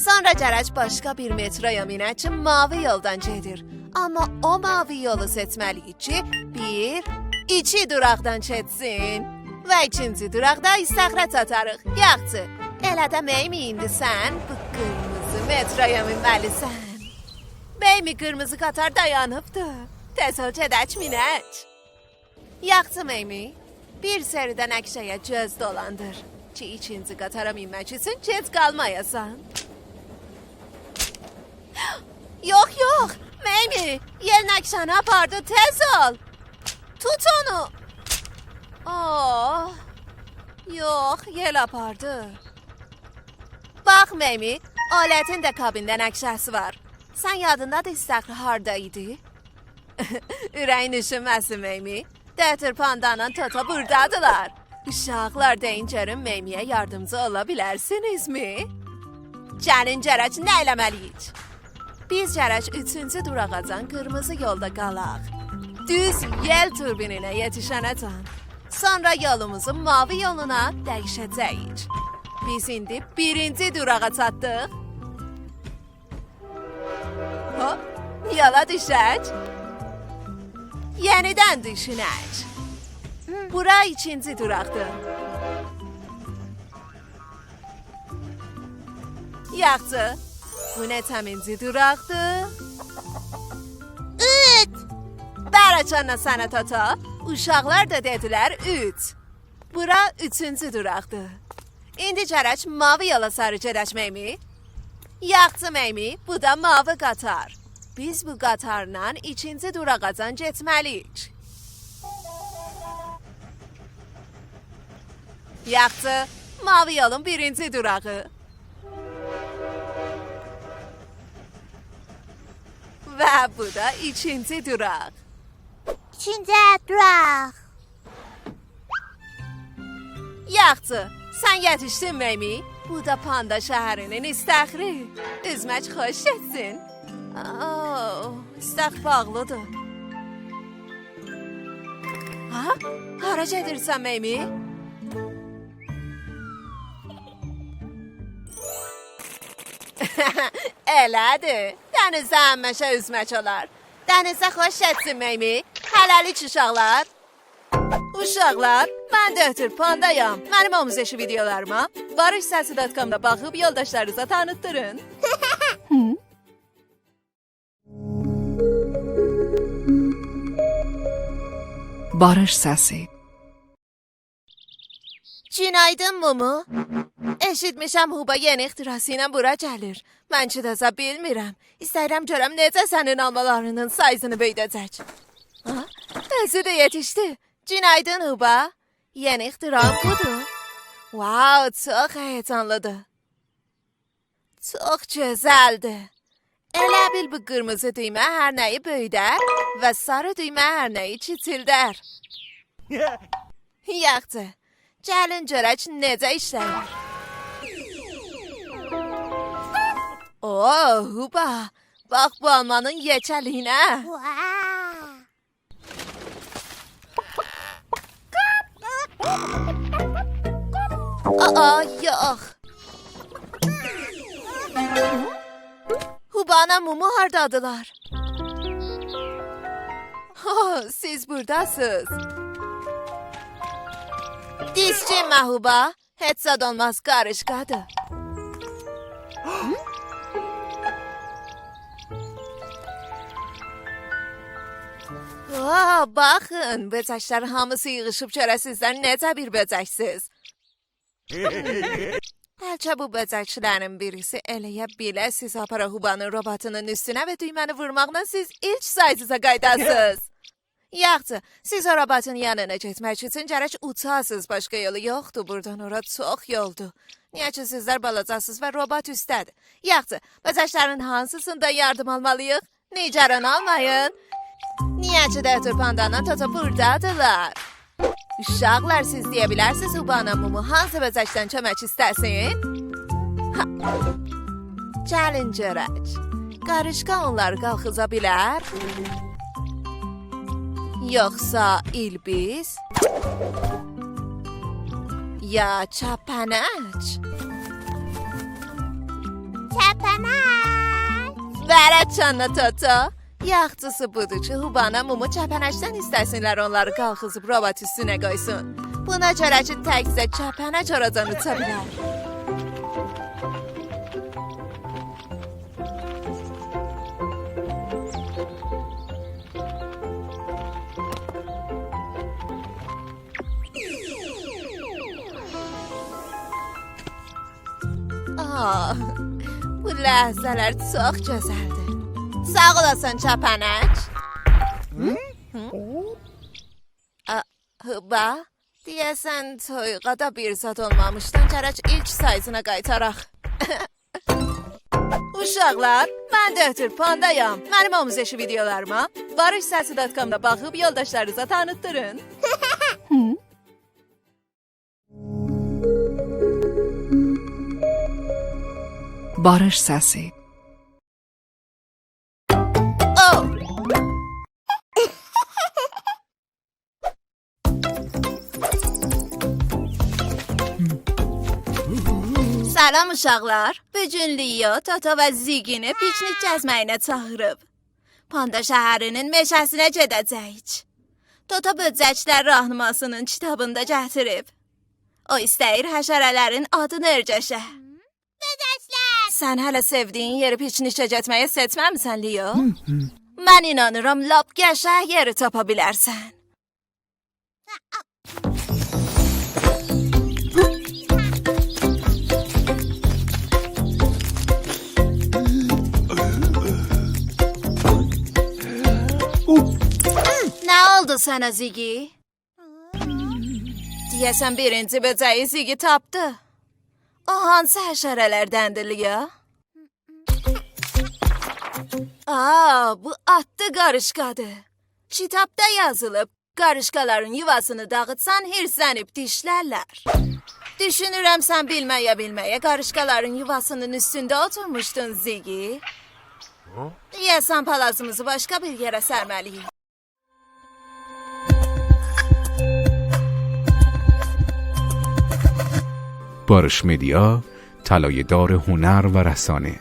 سونرا گرک باشقا بیر مترویا مینه کی، ماوی یولدان گئدیر. آمما او ماوی یولو سئچمه‌لی‌ییک کی، بیر، ایکی دوراقدان کئچسین و ایکینجی دوراقدا استخره چاتاریق. یاخشی، ائله ده میمی، ایندی سن بو قیرمیزی مترویا مینمه‌لی‌سن. میمی، قیرمیزی قاطار دایانیبدی. تئز اول گئدک مینک. یاخشی، میمی. بیر سری ده نقشه‌یه گؤز دولاندیر کی، ایکینجی قاطارا مینمک اوچون گئج قالمایاسان. یوخ، یوخ، میمی، یئل نقشه‌نی آپاردی، تئز اول. توت اونو. آه، یوخ، یئل آپاردی. باخ، میمی، آلتین ده کابینده نقشه‌سی وار. سن یادیندادیر استخره هاردا ایدی؟ اوره‌یین اوشومه‌سین، میمی. دکتر پاندانان توتو بوردادیلار. اوشاقلار، دئیین گؤروم، میمی‌یه یاردیمجی اولا بیلرسینیزمی؟ گلین گؤرک نه ائله‌مه‌لی‌ییک. بیز گرک اوچونجو دوراغاجان قیرمیزی یولدا قالاق. دوز یئل توربینینه یئتیشنه‌جن. سونرا یولوموزو ماوی یولونا دییشه‌جه‌ییک. بیز ایندی بیرینجی دوراغا چاتدیق. هوپ، یولا دوشک. یئنیدن دوشونک. بورا ایکینجی دوراقدیر. یاخشی، بو نئچه‌مینجی دوراقدیر؟ اوچ. برکلا سنه، توتو. اوشاقلار دا دئدیلر اوچ. بورا اوچونجو دوراقدیر. ایندی گرک ماوی یولا ساری گئدک، میمی. یاخشی، میمی، بو دا ماوی قاطار. بیز بو قاطارلا ایکینجی دوراغاجان گئتمه‌لی‌ییک. یاخشی، ماوی یولون بیرینجی دوراغی. و بو دا ایکینجی دوراق. ایکینجی دوراق. یاخشی، سن یئتیشدین، میمی؟ بو دا پاندا شهرینین استخری. اوزمک خوش گئتسین. آه، استخر باغلی‌دیر. ها؟ هارا گئدیرسن، میمی؟ ائله‌دیر. دنیزده همیشه اوزمک اولار. دنیزده خوش گئتسین، میمی. هله‌لیک، اوشاقلار. اوشاقلار، من دکتر پاندایام. منیم آموزشی ویدئولاریما بارش سسی دات کامدا باخیب یولداشلارینیزا تانیتدیرین. هی؟ بارش سسی. گون‌آیدین، مومو. ائشیتمیشم هوبا یئنی اختراعسی ایله بورا گلیر. من کی تازا بیلمیرم. ایسته‌ییرم گؤرم نئجه سنین آلمالارینین سایزینی بؤیوده‌جک. ها؟ اؤزو ده یئتیشدی. گون‌آیدین، هوبا. یئنی اختراعیم بودور. واو، چوخ هیجانلیدیر. چوخ گؤزلدیر. ائله بیل بو قیرمیزی دویمه هر نه‌یی بؤیودر و ساری دویمه هر نه‌یی کیچیلدر. یاخشی، گلین گؤرک نئجه ایشله‌ییر. اوه، هوبا، باخ بو آلمانین یئکه‌لیگینه. واو. آآ، یوخ. هوبانا مومو هاردادیلار؟ هو، سیز بورداسینیز. دیسکینمه، هوبا. هئچ زاد اولماز، قاریشقادیر. واه، باخین، بؤجکلر هامیسی ییغیشیب، گؤرک سیزلر نئجه بیر بؤجکسیز. بلکه بو بؤجکلرین بیریسی ائله‌یه بیله سیزی آپارا هوبانین روباتینین اوستونه و دویمه‌نی وورماقلا سیز ایلک سایزینیزا قاییداسینیز. یاخشی، سیز او روباتین یانینا گئتمک اوچون گرک اوچاسینیز، باشقا یولو یوخدور، بوردان اورا چوخ یولدور. نییه کی، سیزلر بالاجاسینیز و روبات اوسته‌دیر. یاخشی، بؤجکلرین هانسیسیندان یاردیم آلمالی‌ییق؟ نگران اولمایین. نییه کی، دکتر پاندانان توتو بوردادیلار. اوشاقلار، سیز دئیه بیلرسینیز، هوبانا مومو هانسی بؤجکدن کؤمک ایسته‌سین؟ ها. گلین گؤرک. قاریشقا اونلاری قالخیزا بیلر؟ یوخسا ایلبیز؟ یا کپنک؟ کپنک. وئر آچاندا، توتو. یاخشیسی بودور کی، هوبانا مومو کپنکدن ایسته‌سینلر اونلاری قالخیزیب روبات اوستونه قویسون. بونا گؤره کی، تکجه کپنک اوراجان اوچا بیلر. آه، بو لحظه‌لر چوخ گؤزلدیر. ساغ اولاسان، کپنک. هی؟ هی؟ آ، هوبا، دئیه‌سن تویوغا دا بیر زاد اولمامیشدان گرک ایلک سایزینا قایتاراق. اوشاقلار، من دکتر پاندایام. منیم آموزشی ویدئولاریما باریش سسی دات کامدا باخیب یولداشلارینیزا تانیتدیرین. هی؟ باریش سسی. او! سلام اوشاقلار. بو گون لیو، توتو و زیگینی پیکنیک گزمه‌یینه چاغیریب. پاندا شهرینین مئشه‌سینه گئده‌جه‌ییک. توتو بؤجکلر راهنماسینین کیتابینی دا گتیریب. او ایسته‌ییر حشره‌لرین آدینی اؤرگشه. بؤجکلر! سن هله سئودیگین یئری پیکنیکه گئتمه‌یه سئچمه‌میسن، لیو؟ من اینانیرام، لاپ قشنگ یئری تاپا بیلرسن. نه اولدو سنه، زیگی؟ دئیه‌سن بیرینجی بؤجه‌یی زیگی تاپدی. او هانسی حشره‌لردندیر، لیو؟ آ، بو آدلی قاریشقادیر. کیتابدا یازیلیب، قاریشقالارین یوواسینی داغیتسان، هیرسلنیب دیشلرلر. دوشونورم، سن بیلمه‌یه-بیلمه‌یه قاریشقالارین یوواسینین اوستونده اوتورموشدون، زیگی. دئیه‌سن پالازیمیزی باشقا بیر یئره سرمه‌لی‌ییک. باریش مدیا، طلایه‌دار هنر و رسانه.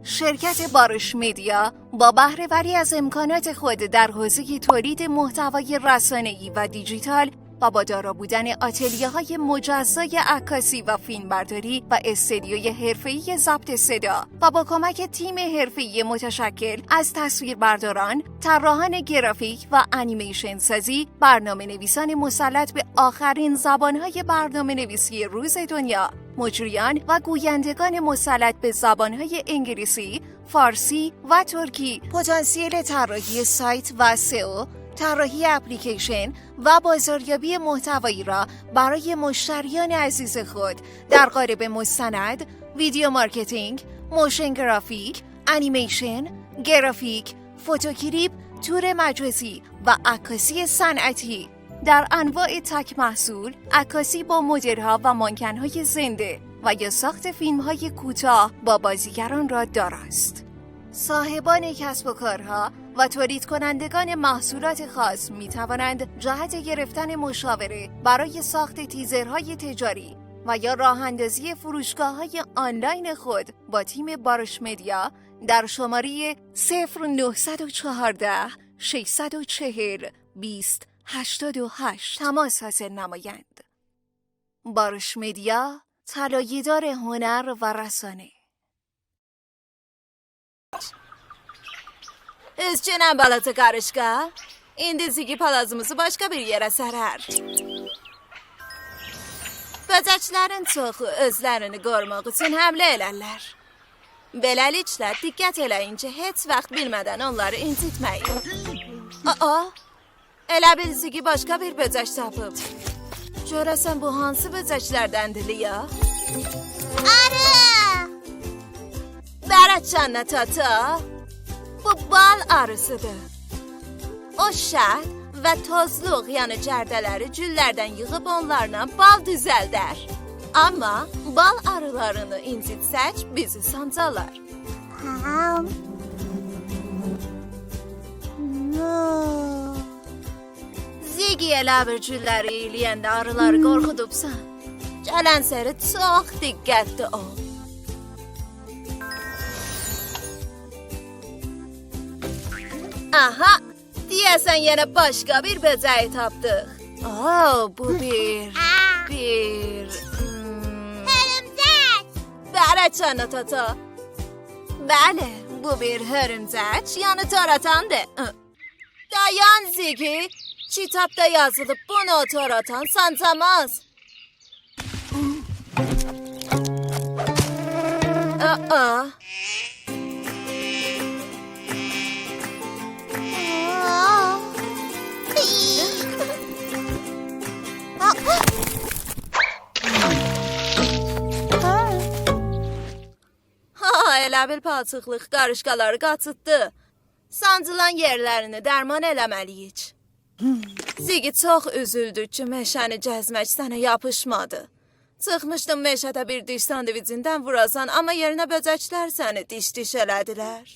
شرکت باریش مدیا با بهره‌وری از امکانات خود در حوزهٔ تولید محتوای رسانه‌ای و دیجیتال و با دارا بودن آتلیه‌های مجزای عکاسی و فیلمبرداری و استودیوی حرفه‌ای ضبط صدا و با کمک تیم حرفه‌ای متشکل از تصویربرداران، طراحان گرافیک و انیمیشن سازی، برنامه‌نویسان مسلط به آخرین زبان‌های برنامه‌نویسی روز دنیا، مجریان و گویندگان مسلط به زبان‌های انگلیسی، فارسی و ترکی، پتانسیل طراحی سایت و سئو، طراحی اپلیکیشن و بازاریابی محتوایی را برای مشتریان عزیز خود در قالب مستند، ویدیو مارکتینگ، موشن گرافیک، انیمیشن، گرافیک، فوتوکلیپ، تور مجازی و عکاسی صنعتی. در انواع تک محصول، عکاسی با مدل‌ها و مانکن‌های زنده و یا ساخت فیلم‌های کوتاه با بازیگران را داراست. صاحبان کسب و کارها و تولید کنندگان محصولات خاص می توانند جهت گرفتن مشاوره برای ساخت تیزرهای تجاری و یا راه اندازی فروشگاه‌های آنلاین خود با تیم باروش مدیا در شمارهٔ صفر نهصد و چهارده، ششصد و چهل، بیست، هشتاد و هشت تماس حاصل نمایند. باروش مدیا، طلایه‌دار هنر و رسانه. اوزگونم بالاجا قاریشقا. ایندی زیگی پالازیمیزی باشقا بیر یئره سرر. بؤجکلرین چوخو اؤزلرینی قوروماق اوچون حمله ائلرلر. بئله‌لیکله، دقت ائله‌یین کی، هئچ واخت بیلمه‌دن اونلاری اینجیتمه‌یین. آآ، ائله بیل زیگی باشقا بیر بؤجک تاپیب. گؤره‌سن بو هانسی بؤجکلردندیر، لیا؟ آری! بره‌چنله تاتا. بو بال آریسیدیر. او شهد و توزلوق، یعنی گرده‌لری گوللردن ییغیب اونلارلا بال دوزلدر. آمما بال آریلارینی اینجیتسک، بیزی سانجارلار. هام. نو. زیگی، ائله بیل گوللری اییله‌ینده آریلاری قورخودوبسان. گلن سری چوخ دقتلی اول. آها، دئیه‌سن یئنه باشقا بیر بؤجه‌یی تاپدیق. او، بو بیر، بیر، هوم. هؤرومجک! بره‌چنله تاتا. بلی، بو بیر هؤرومجک، یعنی تاراتاندیر. دایان زیگی، کیتابدا یازیلیب، بونو تاراتان سانجاماز. آآ. ها، ائله بیل پالچیقلیق قاریشقالاری قاچیتدی. سانجیلان یئرلرینی درمان ائله‌مه‌لی‌ییک. زیگی چوخ اوزولدو کی، مئشه‌نی گزمک سنه یاپیشمادی. چیخمیشدیم مئشه‌ده بیر دیش ساندویچیندن ووراسان، آمما یئرینه بؤجکلر سنی دیش-دیش ائله‌دیلر.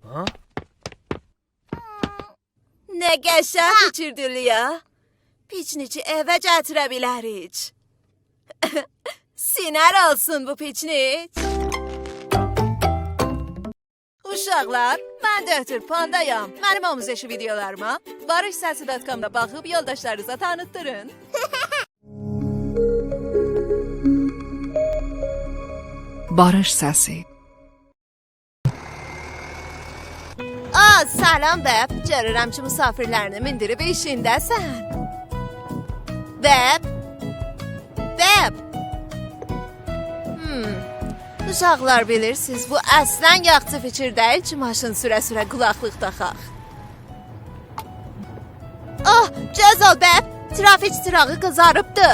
ها؟ نه قشنگ فیکیردیر، لیا. پیکنیکی ائوه گتیره بیلریک. سینر اولسون بو پیکنیک. اوشاقلار، من دؤکتور پاندایام. منیم آموزشی ویدئولاریما باریش سسی دات کامدا باخیب یولداشلارینیزا تانیتدیرین. باریش سسی. آ، سلام، بب. گؤرورم کی، مسافرلرینی میندیریب ایشینده‌سن. بب. بب. هوم. اوشاقلار، بیلیرسینیز، بو اصلاً یاخشی فیکیر دئییل کی، ماشین سوره-سوره قولاقلیق تاخاق. اوه، گؤز اول، بب. ترافیک چیراغی قیزاریبدی.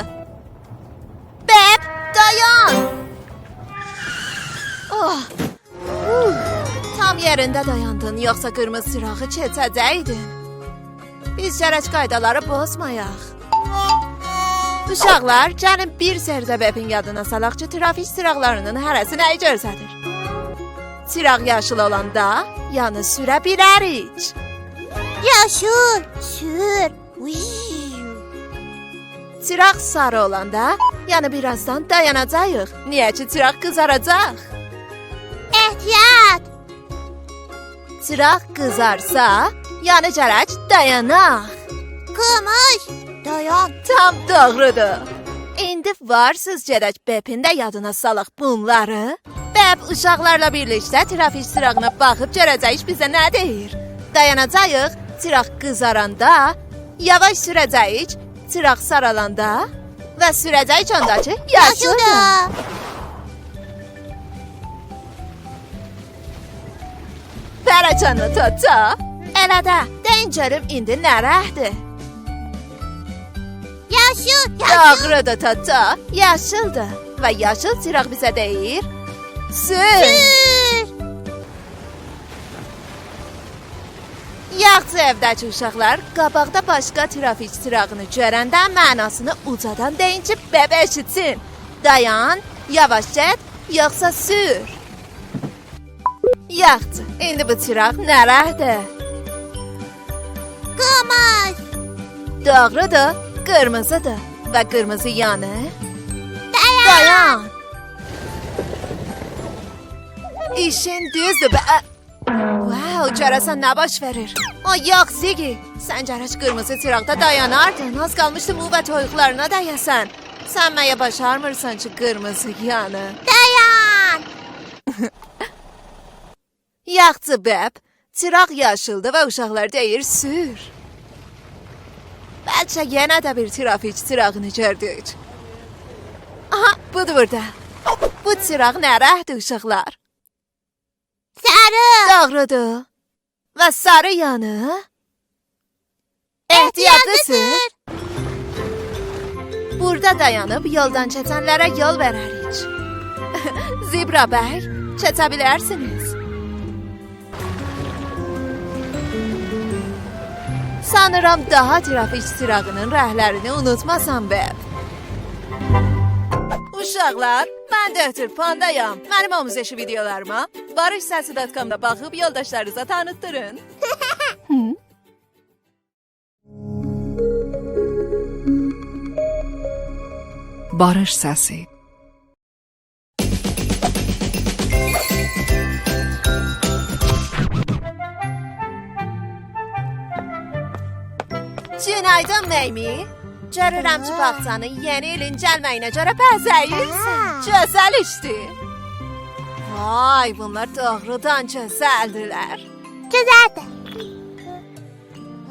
بب، دایان! اوه، اوه، تام یئرینده دایاندین، یوخسا قیرمیزی چیراغی کئچه‌جکدین. بیز گرک قایدالاری پوزمایاق. اوشاقلار، گلین بیر سری ده ببین یادینا سالاق کی، ترافیک چیراقلارینین هره‌سی نه‌یی گؤستریر. چیراق یاشیل اولاندا، یعنی سوره بیلریک. یاشیل، سور. اوی. چیراق ساری اولاندا، یعنی بیر آزدان دایاناجاغیق. نییه کی، چیراق قیزاراجاق. احتیاط! چیراق قیزارسا، یعنی گرک دایاناق. قیرمیزی، دایان. تام دوغرودور. ایندی وارسیز گرک ببین ده یادینا سالاق بونلاری. بب اوشاقلارلا بیرلیکده ترافیک چیراغینا باخیب گؤره‌جه‌ییک بیزه نه دئییر. دایاناجاغیق، چیراق قیزاراندا، یاواش سوره‌جه‌ییک، چیراق سارالاندا و سوره‌جه‌ییک اوندا کی، یاشیلدیر. یاشیلدیر. بره‌چنله تاتا. ائله ده، دئیین گؤروم ایندی نه رنگدیر؟ یاشیل، یاشیل. دوغرودور، تاتا، یاشیلدیر. و یاشیل چیراق بیزه دئییر: سور. سور. یاخچی، ائوده‌کی اوشاقلار قاباقدا باشقا ترافیک چیراغینی گؤرنده معناسینی اوجادان دئیین کی، ببک اوچون: دایان، یاواش گئت، یوخسا سور. یاخچی، ایندی بو چیراق نه رنگدیر؟ قیرمیزی. دوغرودور، قیرمیزیدیر. و قیرمیزی یانی؟ دایان. دایان. ایشین دوزدور، به-، ا-، واو، گؤره‌سن نه باش وئریر؟ آی، یوخ، زیگی، سن گرک قیرمیزی چیراقدا دایاناردین. آز قالمیشدی مو و تویوقلارینا دَیه‌سن. سن مگه باشارمیرسان کی، قیرمیزی یانی؟ دایان! یاخچی، بب، چیراق یاشیلدیر و اوشاقلار دئییر: سور. بلکه یئنه ده بیر ترافیک چیراغینی گؤردوک. آها، بودور بورادا. بو چیراق نه رنگدیر، اوشاقلار؟ ساری. دوغرودور. و ساری یانی؟ احتیاطلی‌سیز. احتیاطلی‌سیز. بورادا دایانیب یولدان کئچنلره یول وئرریک. زبرا بی، کئچه بیلرسینیز. سانیرام داها ترافیک چیراغینین رنگلرینی اونوتماسان، بب. اوشاقلار، من دکتر پاندایام. منیم آموزشی ویدئولاریما باریش سسی دات کامدا باخیب یولداشلارینیزا تانیتدیرین. هی؟ باریش سسی. گون‌آیدین، میمی. گؤرورم کی، هه. باغچانی یئنی ایلین گلمه‌یینه گؤره بزه‌ییرسن. هه. گؤزل ایشدیر. وای، بونلار دوغرودان گؤزلدیرلر. گؤزلدیر.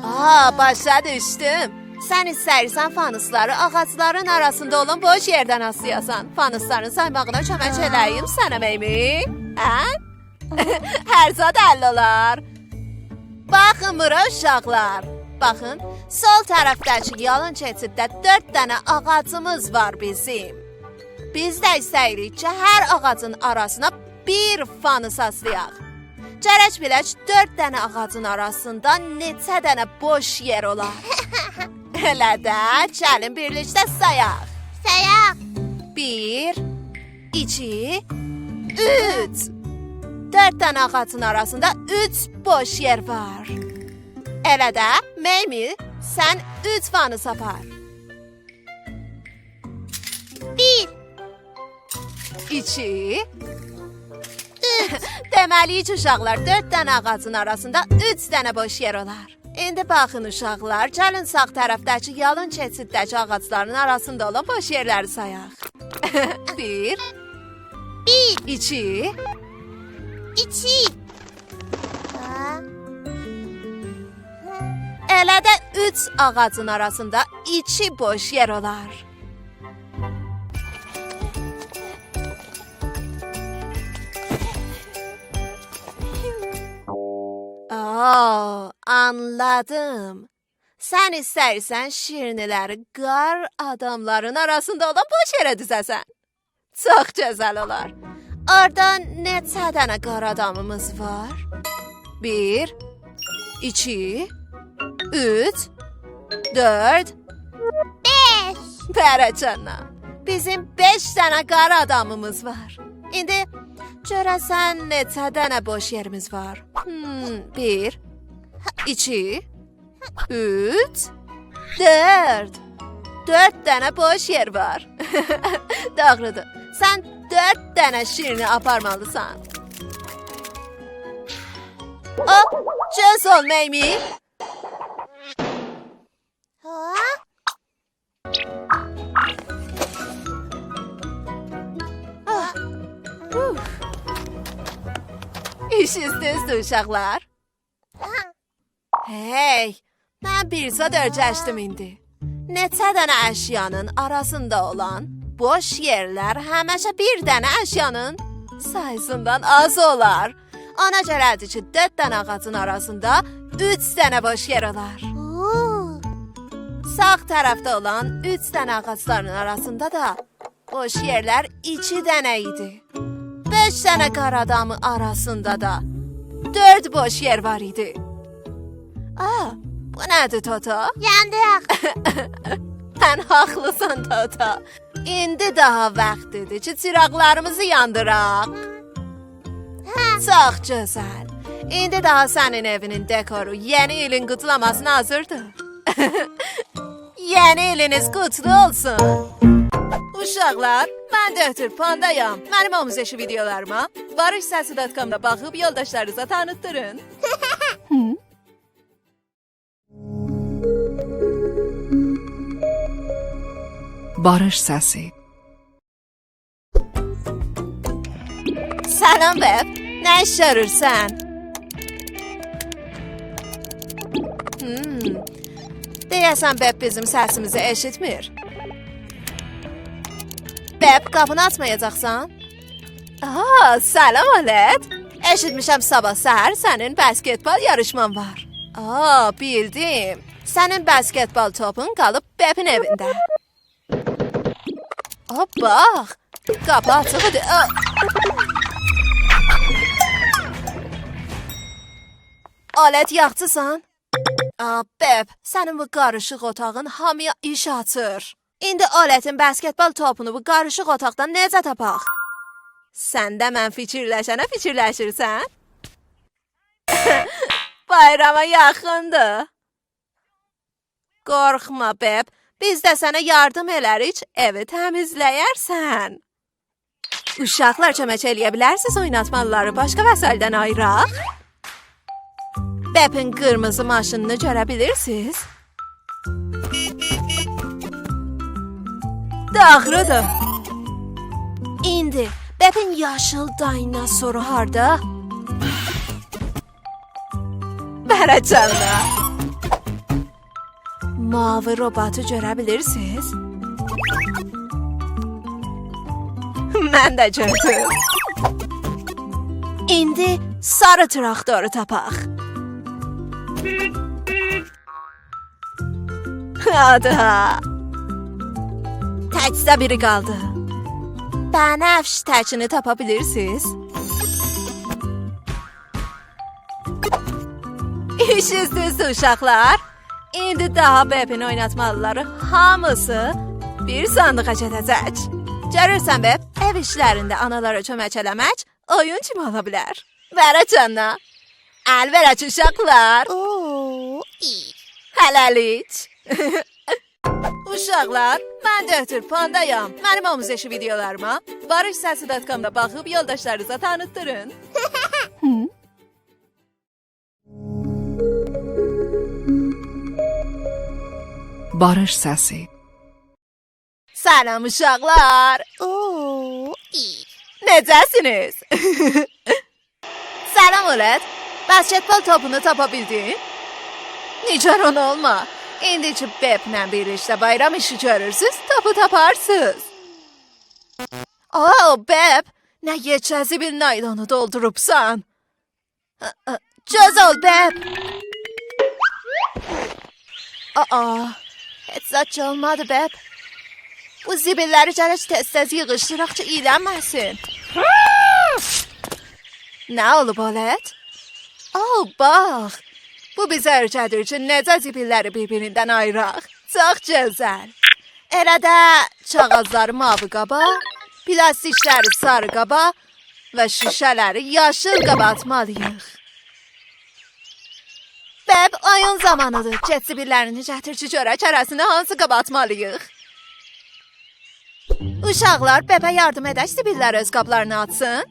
آ، باشا دوشدوم. سن ایسته‌ییرسن فانوسلاری آغاجلارین آراسیندا اولان بوش یئردن آسییاسان. فانوسلارین سایماغینا کؤمک ائله‌ییم سنه، میمی؟ هه؟ هر زاد حل اولار. باخین بورا، اوشاقلار. باخین، سول طرفده‌کی یالین کئچیدده دؤرد دنه آغاجیمیز وار بیزیم. بیز ده ایسته‌ییریک کی، هر آغاجین آراسینا بیر فانوس آسییاق. گرک بیلک دؤرد دنه آغاجین آراسیندا نئچه دنه بوش یئر اولار. ائله ده، گلین بیرلیکده سایاق. سایاق. بیر، ایکی، اوچ. دؤرد دنه آغاجین آراسیندا اوچ بوش یئر وار. ائله ده، میمی، سن اوچ فانوس آپار. بیر. ایکی. اوچ. دئمه‌لی کی، اوشاقلار، دؤرد دنه آغاجین آراسیندا اوچ دنه بوش یئر اولار. ایندی باخین، اوشاقلار، گلین ساغ طرفده‌کی یالین کئچیدده‌کی آغاجلارین آراسیندا اولان بوش یئرلری سایاق. بیر. بیر. ایکی. ایکی. هه؟ ائله ده اوچ آغاجین آراسیندا ایکی بوش یئر اولار. آ، آنلادیم. سن ایسته‌ییرسن شیرنی‌لری قار آداملارین آراسیندا اولان بوش یئره دوزه‌سن. چوخ گؤزل اولار. اورادا نئچه دنه قار آدامیمیز وار؟ بیر، ایکی، اوچ، دؤرد، بئش. بارک‌الله. بیزیم بئش دنه قار آدامیمیز وار. ایندی گؤره‌سن نئچه دنه بوش یئریمیز وار؟ هوم، بیر، ایکی، اوچ، دؤرد. دؤرد دنه بوش یئر وار. دوغرودور. سن دؤرد دنه شیرنی آپارمالیسان. او، گؤز اول، میمی. ها؟ آه، اوف. ایشیز دوزدور، اوشاقلار. هئی، من بیر زاد اؤیرشدیم ایندی. نئچه دنه اشیانین آراسیندا اولان بوش یئرلر همیشه بیر دنه اشیانین سایی‌سیندان آز اولار. اونا گؤره‌دیر کی، دؤرد دنه آغاجین آراسیندا اوچ دنه بوش یئر اولار. اوو. ساغ طرفده اولان اوچ دنه آغاجلارین آراسیندا دا بوش یئرلر ایکی دنه ایدی. بئش دنه قار آدامی آراسیندا دا دؤرد بوش یئر وار ایدی. آ، بو نه‌دیر، توتا؟ یاندیق. سن حاقلیسان، توتا. ایندی داها واختیدیر کی، چیراغلاریمیزی یاندیراق. هه. چوخ گؤزل. ایندی داها سنین ائوینین دکورو یئنی ایلین قوتلاماسینا حاضردیر. یئنی ایلینیز قوتلو اولسون. اوشاقلار، من دکتر پاندایام. منیم آموزشی ویدئولاریما باریش سسی دات کامدا باخیب یولداشلارینیزا تانیتدیرین. هی؟ باریش سسی. سلام، بپ. نه ایش گؤرورسن؟ هوم. دئیه‌سن بپ بیزیم سسیمیزی ائشیتمیر. بپ، قاپینی آچمایاجاقسان؟ آ، سلام، آلت. ائشیتمیشم صاباح سحر سنین بسکتبال یاریشمان وار. آ، بیلدیم. سنین بسکتبال توپون قالیب بپین ائوینده. آ، باخ. قاپی آچیق ایدی. آ. آلت، یاخچیسان؟ آ، بپ، سنین بو قاریشیق اوتاغین هامییا ایش آچیر. ایندی آلتین بسکتبال توپونو بو قاریشیق اوتاقدان نئجه تاپاق؟ سن ده من فیکیرلشنه فیکیرلشیرسن؟ بایراما یاخیندیر. قورخما، بپ. بیز ده سنه یاردیم ائلریک، ائوی تمیزله‌یرسن. اوشاقلار، کؤمک ائلیه بیلرسینیز اویناتمالیلاری باشقا وسایلدن آییراق؟ بپین قیرمیزی ماشینینی گؤره بیلیرسینیز؟ دوغرودور. ایندی بپین یاشیل دایناسورو هاردا؟ وره جانینا. ماوی روباتو گؤره بیلیرسینیز؟ من ده گؤردوم. ایندی ساری تراکتورو تاپاق. آدا. تکجه بیری قالدی. بنفش تکینی تاپا بیلیرسینیز؟ ایشیز دوزدور، اوشاقلار. ایندی داها بپین اویناتمالیلاری هامیسی بیر صاندیغا گئده‌جک. گؤرورسن، بپ، ائو ایشلرینده آنالارا کؤمک ائله‌مک اویون کیمی اولا بیلر. وره جانینا. ال وئرک، اوشاقلار. اوو، ای. هله‌لیک. اوشاقلار، من دکتر پاندایام. منیم آموزشی ویدئولاریما باریش سسی دات کامدا باخیب یولداشلارینیزا تانیتدیرین. هی؟ باریش سسی. سلام اوشاقلار. اوو، ای. نئجه‌سینیز؟ سلام، اولد. بسکتبال توپونو تاپا بیلدین؟ نیگران اولما. ایندی کی بپ‌له بیرلیکده بایرام ایشی گؤرورسوز، توپو تاپارسیز. او، بپ، نه یئکه زیبیل نایلونو دولدوروبسان. آ، آ، گؤزل، بپ. آآ، هئچ زاد کی اولمادی، بپ. بو زیبیللری گرک تئز-تئز ییغیشدیراق کی اییلنمه‌سین. نه اولوب، اولد؟ او، باخ. بو بیزه اؤیره‌دیر کی نئجه زیبیللری بیر-بیریندن آییراق. چوخ گؤزل. ائله ده کاغیذلاری ماوی قابا، پلاستیکلری ساری قابا و شوشه‌لری یاشیل قابا آتمالیییق. بپ، اویون زامانیدیر. گئت زیبیللرینی گتیر کی گؤرک هره‌سینی هانسی قابا آتمالیییق. اوشاقلار، بپه یاردیم ائدک زیبیللری اؤز قابلارینا آتسین؟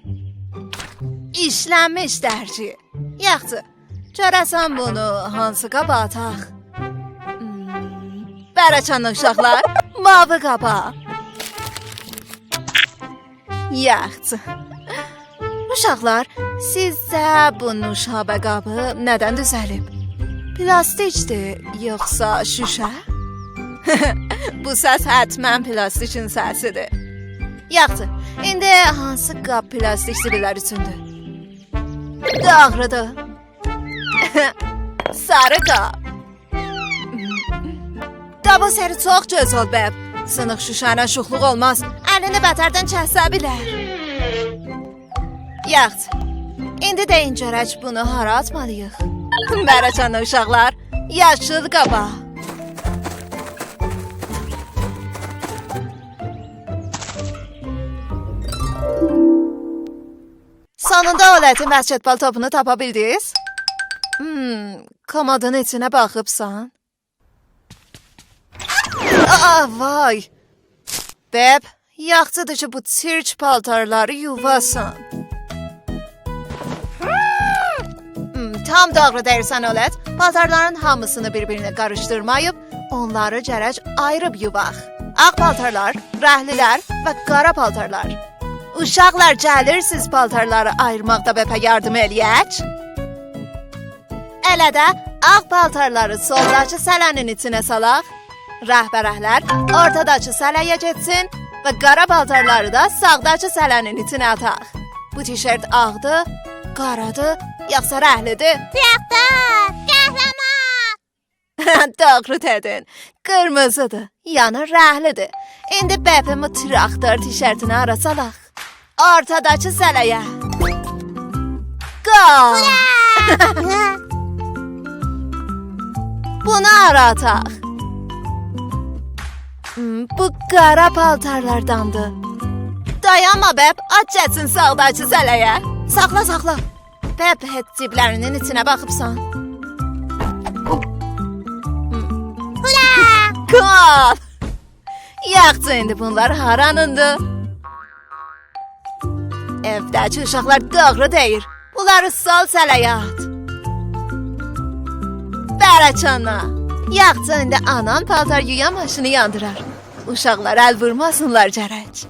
ایشلنمیش درگی. یاخشی، گؤره‌سن بونو هانسی قابا آتاق؟ هوم، وره جانینا اوشاقلار، ماوی قابا. یاخشی. اوشاقلار، سیزجه بو نوشابه قابی نه‌دن دوزلیب؟ پلاستیکدیر، یوخسا شوشه؟ بو سس حتماً پلاستیکین سسیدیر. یاخشی، ایندی هانسی قاب پلاستیک زیبیللر اوچوندور؟ دوغرودور. ساری قاب. قابین سری چوخ گؤزل، بب. سینیق شوشه‌نن شوخلوق اولماز. الینی بتردن کسه بیلر. یاخشی. ایندی دئیین گؤرک بونو هارا آتمالی‌ییق؟ بره‌چندن اوشاقلار، یاشیل قابا. سونوندا اولتین بسکتبال توپونو تاپا بیلدینیز؟ هوم، کمدین ایچینه باخیبسان؟ آآ، وای! بب، یاخشیدیر کی، بو چیرک پالتارلاری یوواسان. هوم، تام دوغرو دئییرسن، اولت. پالتارلارین هامیسینی بیر-بیرینه قاریشدیرماییب، اونلاری گرک آییریب یوواق. آغ پالتارلار، رنگلی‌لر و قارا پالتارلار. اوشاقلار، گلیرسیز پالتارلاری آییرماقدا ببه یاردیم ائله‌یک؟ ائله ده آغ پالتارلاری سولداکی سله‌نین ایچینه سالاق. رنگ‌به‌رنگلر اورتاداکی سله‌یه گئتسین و قارا پالتارلاری دا ساغداکی سله‌نین ایچینه آتاق. بو تیشرت آغدیر، قارادیر، یوخسا رنگلی‌دیر؟ تراختور، قهرمان! دوغرو دئدین. قیرمیزی‌دیر، یعنی رنگلی‌دیر. ایندی ببه‌نین تراختور تیشرتینی هارا سالاق؟ اورتاداکی سله‌یه. گول! بونو هارا آتاق؟ هوم، بو قارا پالتارلارداندیر. دایانما، بب، آت گئتسین ساغداکی سله‌یه. ساخلا، ساخلا. بب، هئچ جیبلرینین ایچینه باخیبسان؟ هورا! گول! یاخشی، ایندی بونلار هارانیندیر؟ ائوده‌کی اوشاقلار دوغرو دئییر. بونلاری سال سله‌یه آت. بره‌چندن. یاخشی، ایندی آنام پالتار یویان ماشینی یاندیرار. اوشاقلار ال وورماسینلار گرک.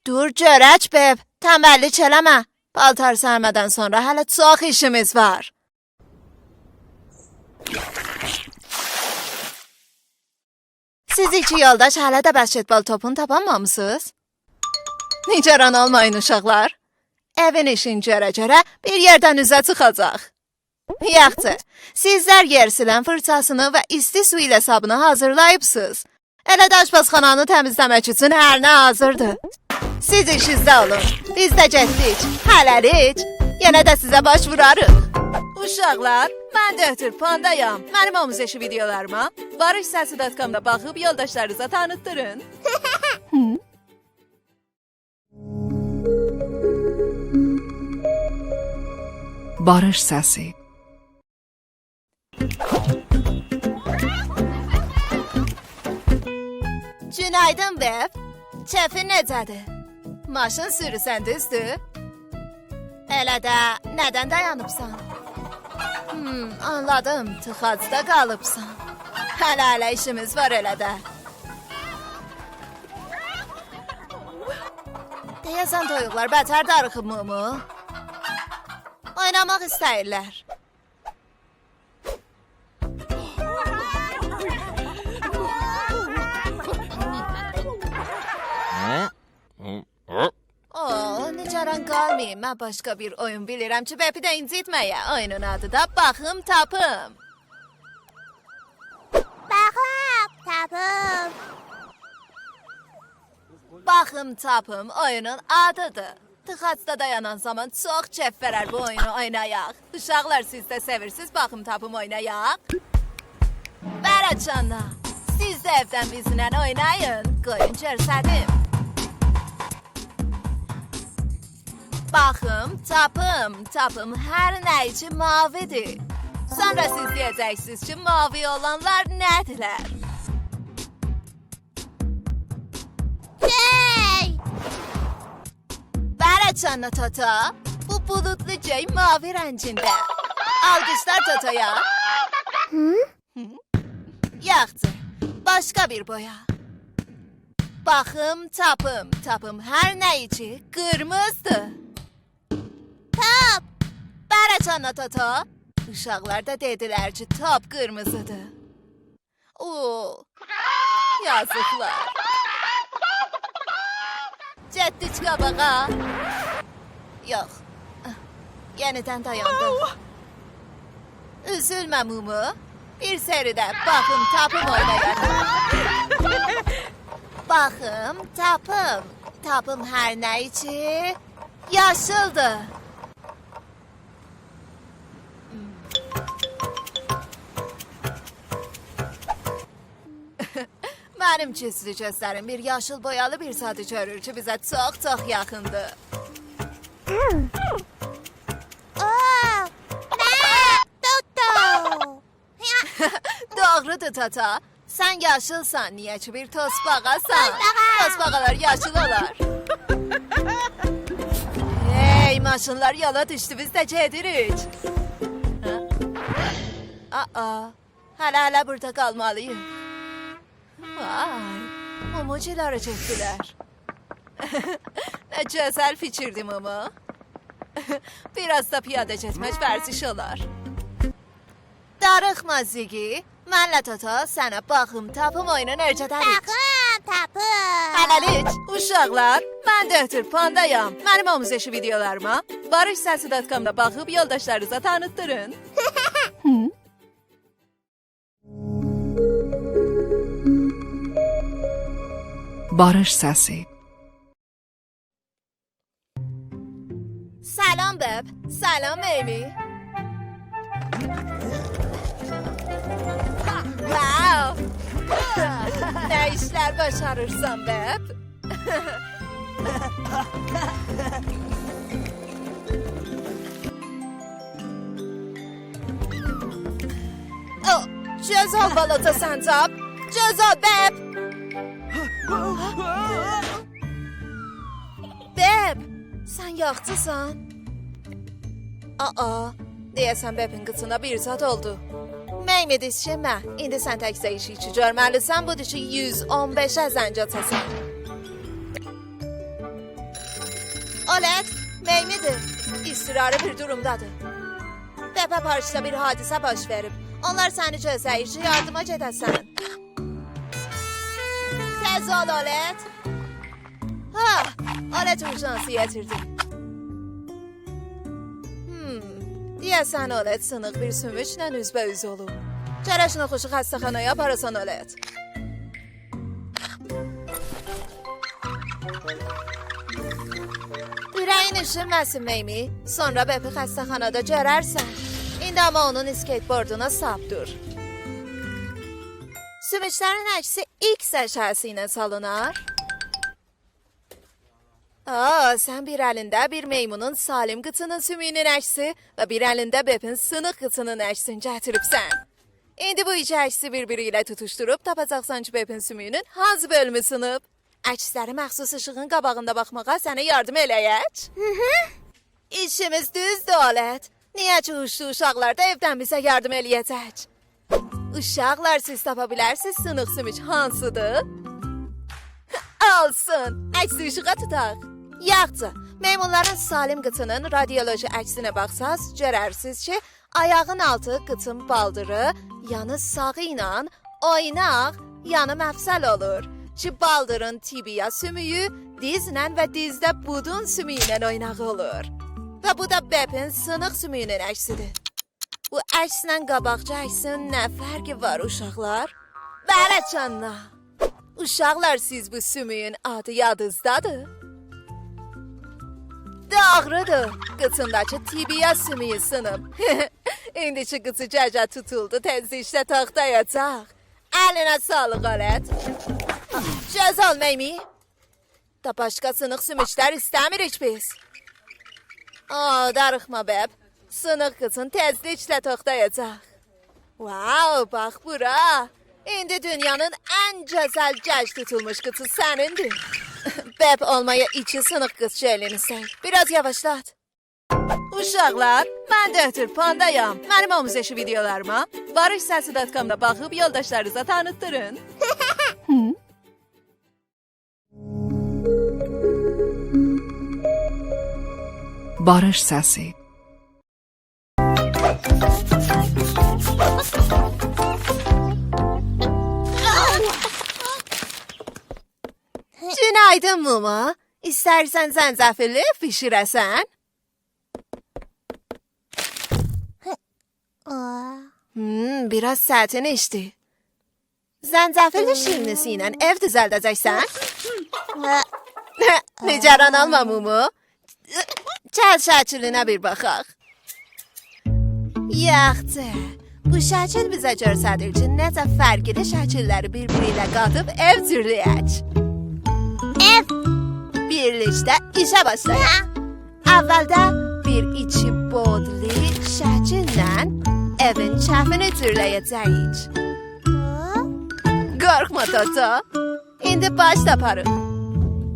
دور گؤرک، بب. تنبللیک ائله‌مه. پالتار سرمه‌دن سونرا هله چوخ ایشیمیز وار. سیز ایکی یولداش هله ده بسکتبال توپونو تاپانمامیسینیز؟ نگران اولمایین، اوشاقلار. ائوین ایشین گؤره-گؤره بیر یئردن اوزه چیخاجاق. یاخشی، سیزلر یئر سیلن فیرچاسینی و ایستی سو ایله صابونو حاضیرلاییبسینیز. ائله ده آشپزخانانی تمیزله‌مک اوچون هر نه حاضیردیر. سیز ایشینیزده اولون. بیز ده گئتدیک. هله‌لیک. یئنه ده سیزه باش ووراریق. اوشاقلار، من دکتر پاندایام. منیم آموزشی ویدئولاریما باریش سسی دات کامدا باخیب یولداشلارینیزا تانیتدیرین. باریش سسی. گون‌آیدین، وئب. کئفین نئجه‌دیر؟ ماشین سوروسن، دوزدور؟ ائله ده ندن دایانیبسان؟ هوم، آنلادیم، تیخاجدا قالیبسان. هله-هله ایشیمیز وار ائله ده. دئیه‌سن تویوقلار بتر داریخیب، مومو. اویناماق ایسته‌ییرلر. اوه، نگران قالمایین، من باشقا بیر اویون بیلیرم کی، بپی ده اینجیتمه‌یه. اویونون آدی دا باخیم تاپیم. باخیم تاپیم. باخیم تاپیم اویونون آدیدیر. تیخاجدا دایانان زامان چوخ کئف وئرر بو اویونو اوینایاق. اوشاقلار، سیز ده سئویرسیز باخیم تاپیم اوینایاق؟ بره‌چندن، سیز ده ائودن بیزیمله اوینایین. قویون گؤرسدیم. باخیم تاپیم، تاپیم هر نه‌یی کی ماوی‌دیر. سونرا سیز دئیه‌جکسینیز کی، ماوی اولانلار نه‌دیرلر؟ هئی! بره‌چندن، توتو. بو بولودلو گؤی ماوی رنگینده. آلقیشلار توتویا. هی؟ یاخشی، باشقا بیر بویا. باخیم تاپیم، تاپیم هر نه‌یی کی قیرمیزی‌دیر. تاپ! بره‌چندن، توتو. اوشاقلار دا دئدیلر کی، تاپ قیرمیزی‌دیر. اوه، یازیقلار. جدی چیخ قاباغا. یوخ. یئنیدن دایاندیم. اوزولمه، مومو. بیر سری ده باخیم تاپیم اوینایاق. باخیم تاپیم. تاپیم هر نه ایچی یاشیلدیر. منیم گیزلی گؤزلریم بیر یاشیل بویالی بیر زادی گؤرور کی، بیزه چوخ-چوخ یاخیندیر. اوه، نه؟ توتو! دوغرودور، تاتا. سن یاشیلسان، نییه کی بیر توسباغاسان. توسباغا! توسباغالار یاشیل اولار. هئی، ماشینلار یولا دوشدو، بیز ده گئدیریک. هه؟ آآ، هله-هله بورادا قالمالی‌ییق. وای، موموجیلاری چکدیلر. نه گؤزل فیکیردیر، مومو. بیر آز دا پیاده گئتمک ورزش اولار. داریخما، زیگی. منله تاتا سنه باخیم تاپیم اویونون اؤرگدریک. باخیم تاپیم. هله‌لیک، اوشاقلار، من دؤکتور پاندایام. منیم آموزشی ویدئولاریما باریش سسی دات کامدا باخیب یولداشلارینیزا تانیتدیرین. هی؟ باریش سسی. سلام، بپ. سلام، میمی. واو! نه ایشلر باشاریرسان، بپ؟ او، گؤزل بالاجا سنجاب. گؤزل، بپ. بپ، سن یاخچیسان؟ آآ، دئیه‌سن بپین قیچینا بیر زاد اولدو. میمی، دیسکینمه. ایندی سن تکجه ایشی کی گؤرمه‌لیسن بودور کی یوز اون بئشه زنگ آچاسان. اولد، میمی‌دیر. اضطراری بیر دورومدادیر. بپه پارکدا بیر حادثه باش وئریب. اونلار سنی گؤزله‌ییر کی یاردیما گئده‌سن. تئز اول، اولد. ها، اولد اورژانسی یئتیردی. هوم، دئیه‌سن اولد سینیق بیر سوموکله اوزبه‌اوز اولوب. گرک ناخوشو خسته‌خانایا آپاراسان، اولد. اوره‌یین اوشونمه‌سین، میمی. سونرا بپی خسته‌خانادا گؤررسن. ایندی آمما اونون اسکیت‌بوردونا ساپ دور. سوموکلرین عکسی ایکس اشه‌سی ایله سالینار. آآ، سن بیر الینده بیر میمونون سالم قیچینین سومویونون عکسی و بیر الینده بپین سینیق قیچینین عکسینی گتیریبسن. ایندی بو ایکی عکسی بیر-بیری ایله توتوشدوروب تاپاجاقسان کی بپین سومویونون هانسی بؤلومو سینیب. عکسلری مخصوص ایشیغین قاباغیندا باخماغا سنه یاردیم ائله‌یک. هی هی. ایشیمیز دوزدور، اولد. نییه کی اوچلو اوشاقلار دا ائودن بیزه یاردیم ائله‌یه‌جک. اوشاقلار، سیز تاپا بیلرسینیز سینیق سوموک هانسیدیر؟ اولسون، عکسی ایشیغا توتاق. یاخشی، میمونلارین سالم قیچینین رادیولوژی عکسینه باخساز، گؤررسینیز کی آیاغین آلتی، قیچین بالدیری، یانی ساغی ایله اویناق، یانی مفصل اولور کی بالدیرین تیبیا سومویو دیزله و دیزده بودون سومویو ایله اویناق اولور. و بو دا بپین سینیق سومویونون عکسیدیر. بو عکسله قاباقکی عکسین نه فرقی وار، اوشاقلار؟ بلی، جانینا. اوشاقلار، سیز بو سومویون آدی یادینیزدادیر؟ دوغرودور، قیچینداکی تیبیا سومویو سینیب. ایندی کی قیچی گجه توتولدو، تئزلیکله تاختایاجاق. الینه ساغلیق، اولد. گؤزل، میمی. دا باشقا سینیق سوموکلر ایسته‌میریک بیز. آ، داریخما، بپ. سینیق قیچین تئزلیکله تاختایاجاق. واو، باخ بورا. ایندی دونیانین ان گؤزل گج توتولموش قیچی سنیندیر. بپ اولمایا ایکی سینیق قیچ گلین ایسته‌ییر. بیر آز یاواشلات. اوشاقلار، من دؤکتور پاندایام. منیم آموزشی ویدئولاریما باریش سسی دات کامدا باخیب یولداشلارینیزا تانیتدیرین. هی؟ باریش سسی. گون‌آیدین، مومو. ایسترسن زنجفیلی بیشیره‌سن؟ آه. هوم، بیر آز چتین ایشدی. زنجفیل شیرنی‌سی ایله ائو دوزلده‌جکسن؟ آه. نگران اولما، مومو. گل شکلینه بیر باخاق. یاخشی، بو شکیل بیزه گؤستریر کی، نئجه فرقلی شکیللری بیر-بیری ایله قاتیب ائو جورله‌یک. ائو. بیرلیکده ایشه باشلایاق. نه؟ اولده بیر ایکی بعدلی شکیلله ائوین کفینی جورله‌یه‌جه‌ییک. هه؟ قورخما، توتو. ایندی باش تاپاریق.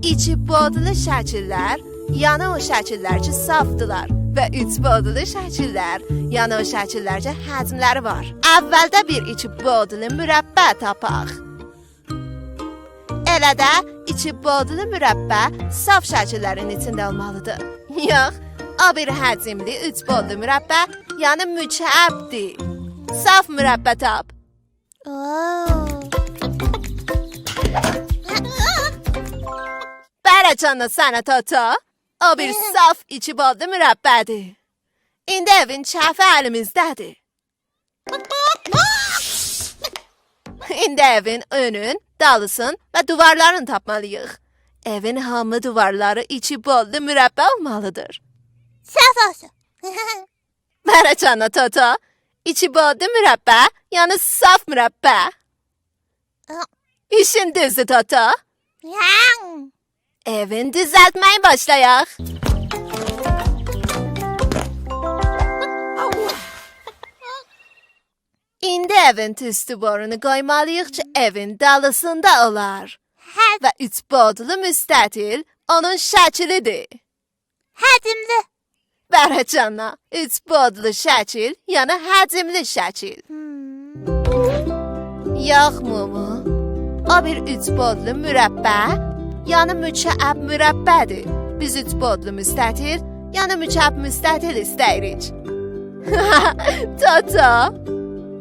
ایکی بعدلی شکیللر، یعنی او شکیللر کی، صافدیلار و اوچ بعدلی شکیللر، یعنی او شکیللر کی، حجملری وار. اولده بیر ایکی بعدلی مربع تاپاق. ائله ده ایکی بعدلی مربع صاف شکیللرین ایچینده اولمالیدیر. یوخ، او بیر حجملی اوچ بعدلی مربع، یعنی مکعبدیر. صاف مربع تاپ. اوو. بارا جانا سنه، توتو. او بیر صاف ایکی بعدلی مربعدیر. ایندی ائوین کفی الیمیزده‌دیر. ایندی ائوین اؤنون، دالیسین و دیوارلارین تاپمالیییق. ائوین هامی دیوارلاری ایکی بعدلی مربع اولمالیدیر. صاف اولسون. بارا جانا، توتو. ایکی بعدلی مربع، یعنی صاف مربع. آ. ایشین دوزدور، توتو. یان. ائوین دوزلتمه‌یه باشلایاق. ایندی ائوین توستوبورونو قویمالیییق کی، ائوین دالیسیندا اولار. هه. و اوچ بعدلی مستطیل اونون شکلیدیر. حجملی. بارا جانا، اوچ بعدلی شکیل، یعنی حجملی شکیل. هوم. یوخ، مومو. او بیر اوچ بعدلی مربع، یعنی مکعب مربعدیر. بیز اوچ بعدلی مستطیل، یعنی مکعب مستطیل ایسته‌ییریک. توتو،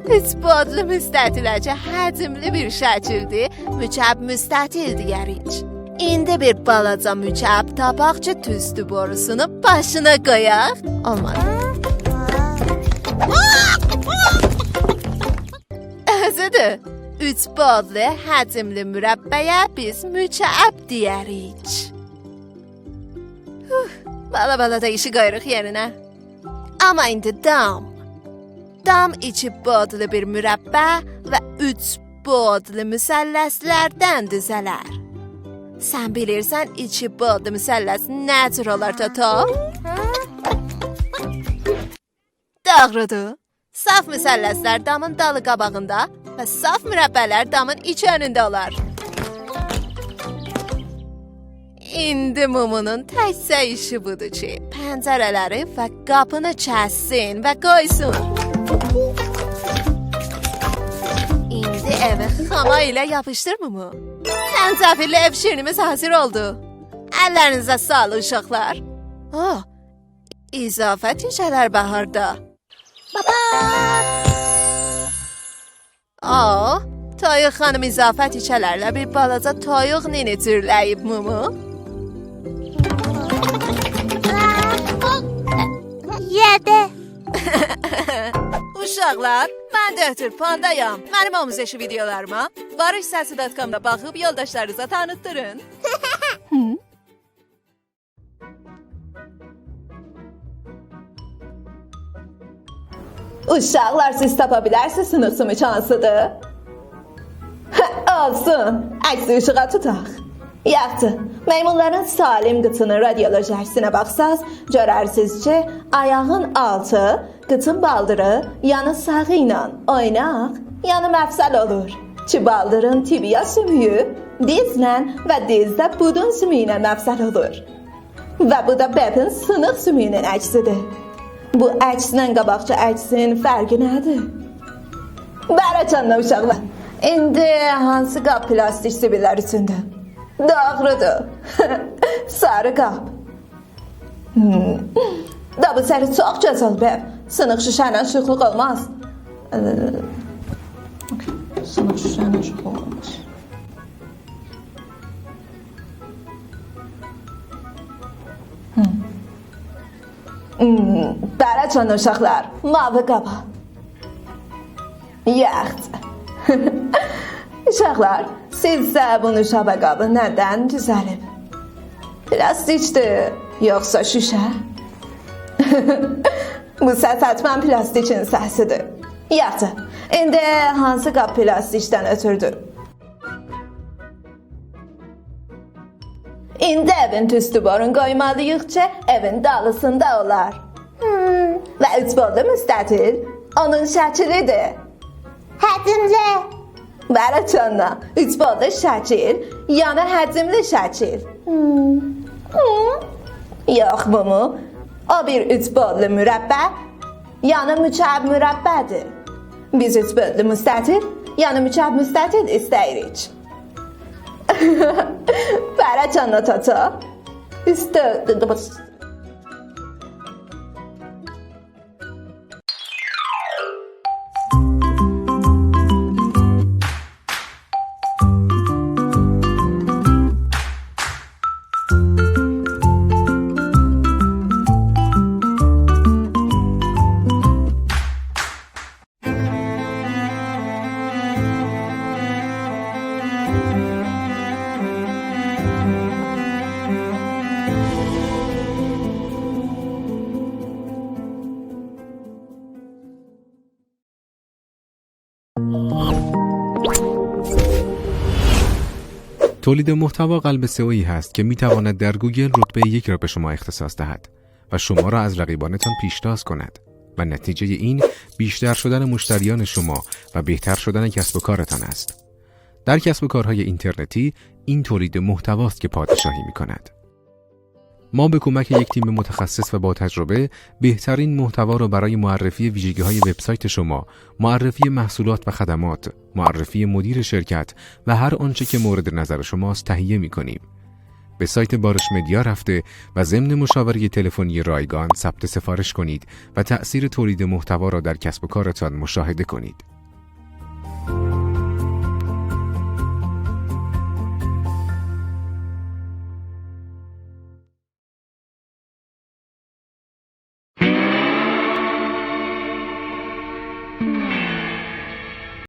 اوچ بعدلی مستطیله کی، حجملی بیر شکیلدیر، مکعب مستطیل دئیه‌ریک. ایندی بیر بالاجا مکعب تاپاق کی، توستوبوروسونو باشینا قویاق. اولمادی. اؤزودور. اوچ بعدلی حجملی مربعه بیز مکعب دئیه‌ریک. هوه، بالا-بالا دا ایشی قویوروق یئرینه. آمما ایندی دام. دام ایکی بعدلی بیر مربع و اوچ بعدلی مثلثلردن دوزه‌لر. سن بیلیرسن ایکی بعدلی مثلث نه جور اولار، توتو؟ دوغرودور. صاف مثلثلر دامین دالی قاباغیندا و صاف مربعلر دامین ایچ یانیندا اولار. ایندی مومونون تکجه ایشی بودور کی، پنجره‌لری و قاپینی کسسین و قویسون. ایندی ائوی خاما ایله یاپیشدیر، مومو. زنجفیللی ائو شیرینیمیز حاضر اولدو. اللرینیزه ساغلیق، اوشاقلار. آه، اضافه تیکه‌لر باهاردا. بابا! آه، تاییق خانیم اضافه تیکه‌لرله بیر بالاجا تاییق نینی جورله‌ییب، مومو. یئدی. اوشاقلار، من دکتر پاندایام. منیم آموزشی ویدئولاریما واریش سسی دات کامدا باخیب یولداشلارینیزا تانیتدیرین. هی؟ اوشاقلار، سیز تاپا بیلرسینیز سینیق سوموک هانسیدیر؟ اولسون، عکسی ایشیغا توتاق. یاخشی، میمونلارین سالم قیچینین رادیولوژی عکسینه باخساز، گؤررسینیز کی، آیاغین آلتی، قیچین بالدیری، یعنی ساغی ایله اویناق، یعنی مفصل اولور. کی بالدیرین تیبیا سومویو دیزله و دیز ده بودون سومویو ایله مفصل اولور. و بو دا بپین سینیق سومویونون عکسیدیر. بو عکسله قاباقکی عکسین فرقی نه‌دیر؟ بارا جانا، اوشاقلار. ایندی هانسی قاب پلاستیک زیبیللر اوچوندور؟ دوغرودور. ساری قاب. هوم. دا بو سری چوخ گؤزل، بپ. سینیق شیشه‌نن شیخلیق اولماز. ائ، سینیق شیشه‌نن شیخلیق اولماز. هوم، بره‌جان اوشاقلار، ماوی قابا. یاخشی. اوشاقلار، سیزجه بو نوشابه قابی ندن دوزلیب؟ پلاستیکدیر، یوخسا شوشه؟ بو سس حتماً پلاستیکین سسیدیر. یاخشی، ایندی هانسی قاب پلاستیکدن اؤتوردو؟ ایندی ائوین توستو بورون قویمالی‌ییق کی، ائوین دالیسیندا اولار. هوم، و اوچ بولدو مستطیل اونون شکلیدیر. حجیملی. بره‌جان، اوچ بولدو شکیل، یعنی حجیملی شکیل. هوم. هوم. یوخ، بومو؟ او بیر اوچ بولدو مربع، یعنی مکعب مربعدیر. بیز اوچ بولدو مستطیل، یعنی مکعب مستطیل ایسته‌ییریک. بره‌جان، تاتا. اوستو. تولید محتوا قلب سئویی هست که می‌تواند در گوگل رتبهٔ یک را به شما اختصاص دهد و شما را از رقیبانتان پیشتاز کند و نتیجهٔ این بیشتر شدن مشتریان شما و بهتر شدن کسب و کارتان است. در کسب و کارهای اینترنتی این تولید محتواست که پادشاهی می‌کند. ما به کمک یک تیم متخصص و با تجربه بهترین محتوا را برای معرفی ویژگی‌های وبسایت شما، معرفی محصولات و خدمات، معرفی مدیر شرکت و هر آنچه که مورد نظر شماست تهیه می‌کنیم. به سایت بارش مدیا رفته و ضمن مشاورهٔ تلفنی رایگان ثبت سفارش کنید و تأثیر تولید محتوا را در کسب و کارتان مشاهده کنید.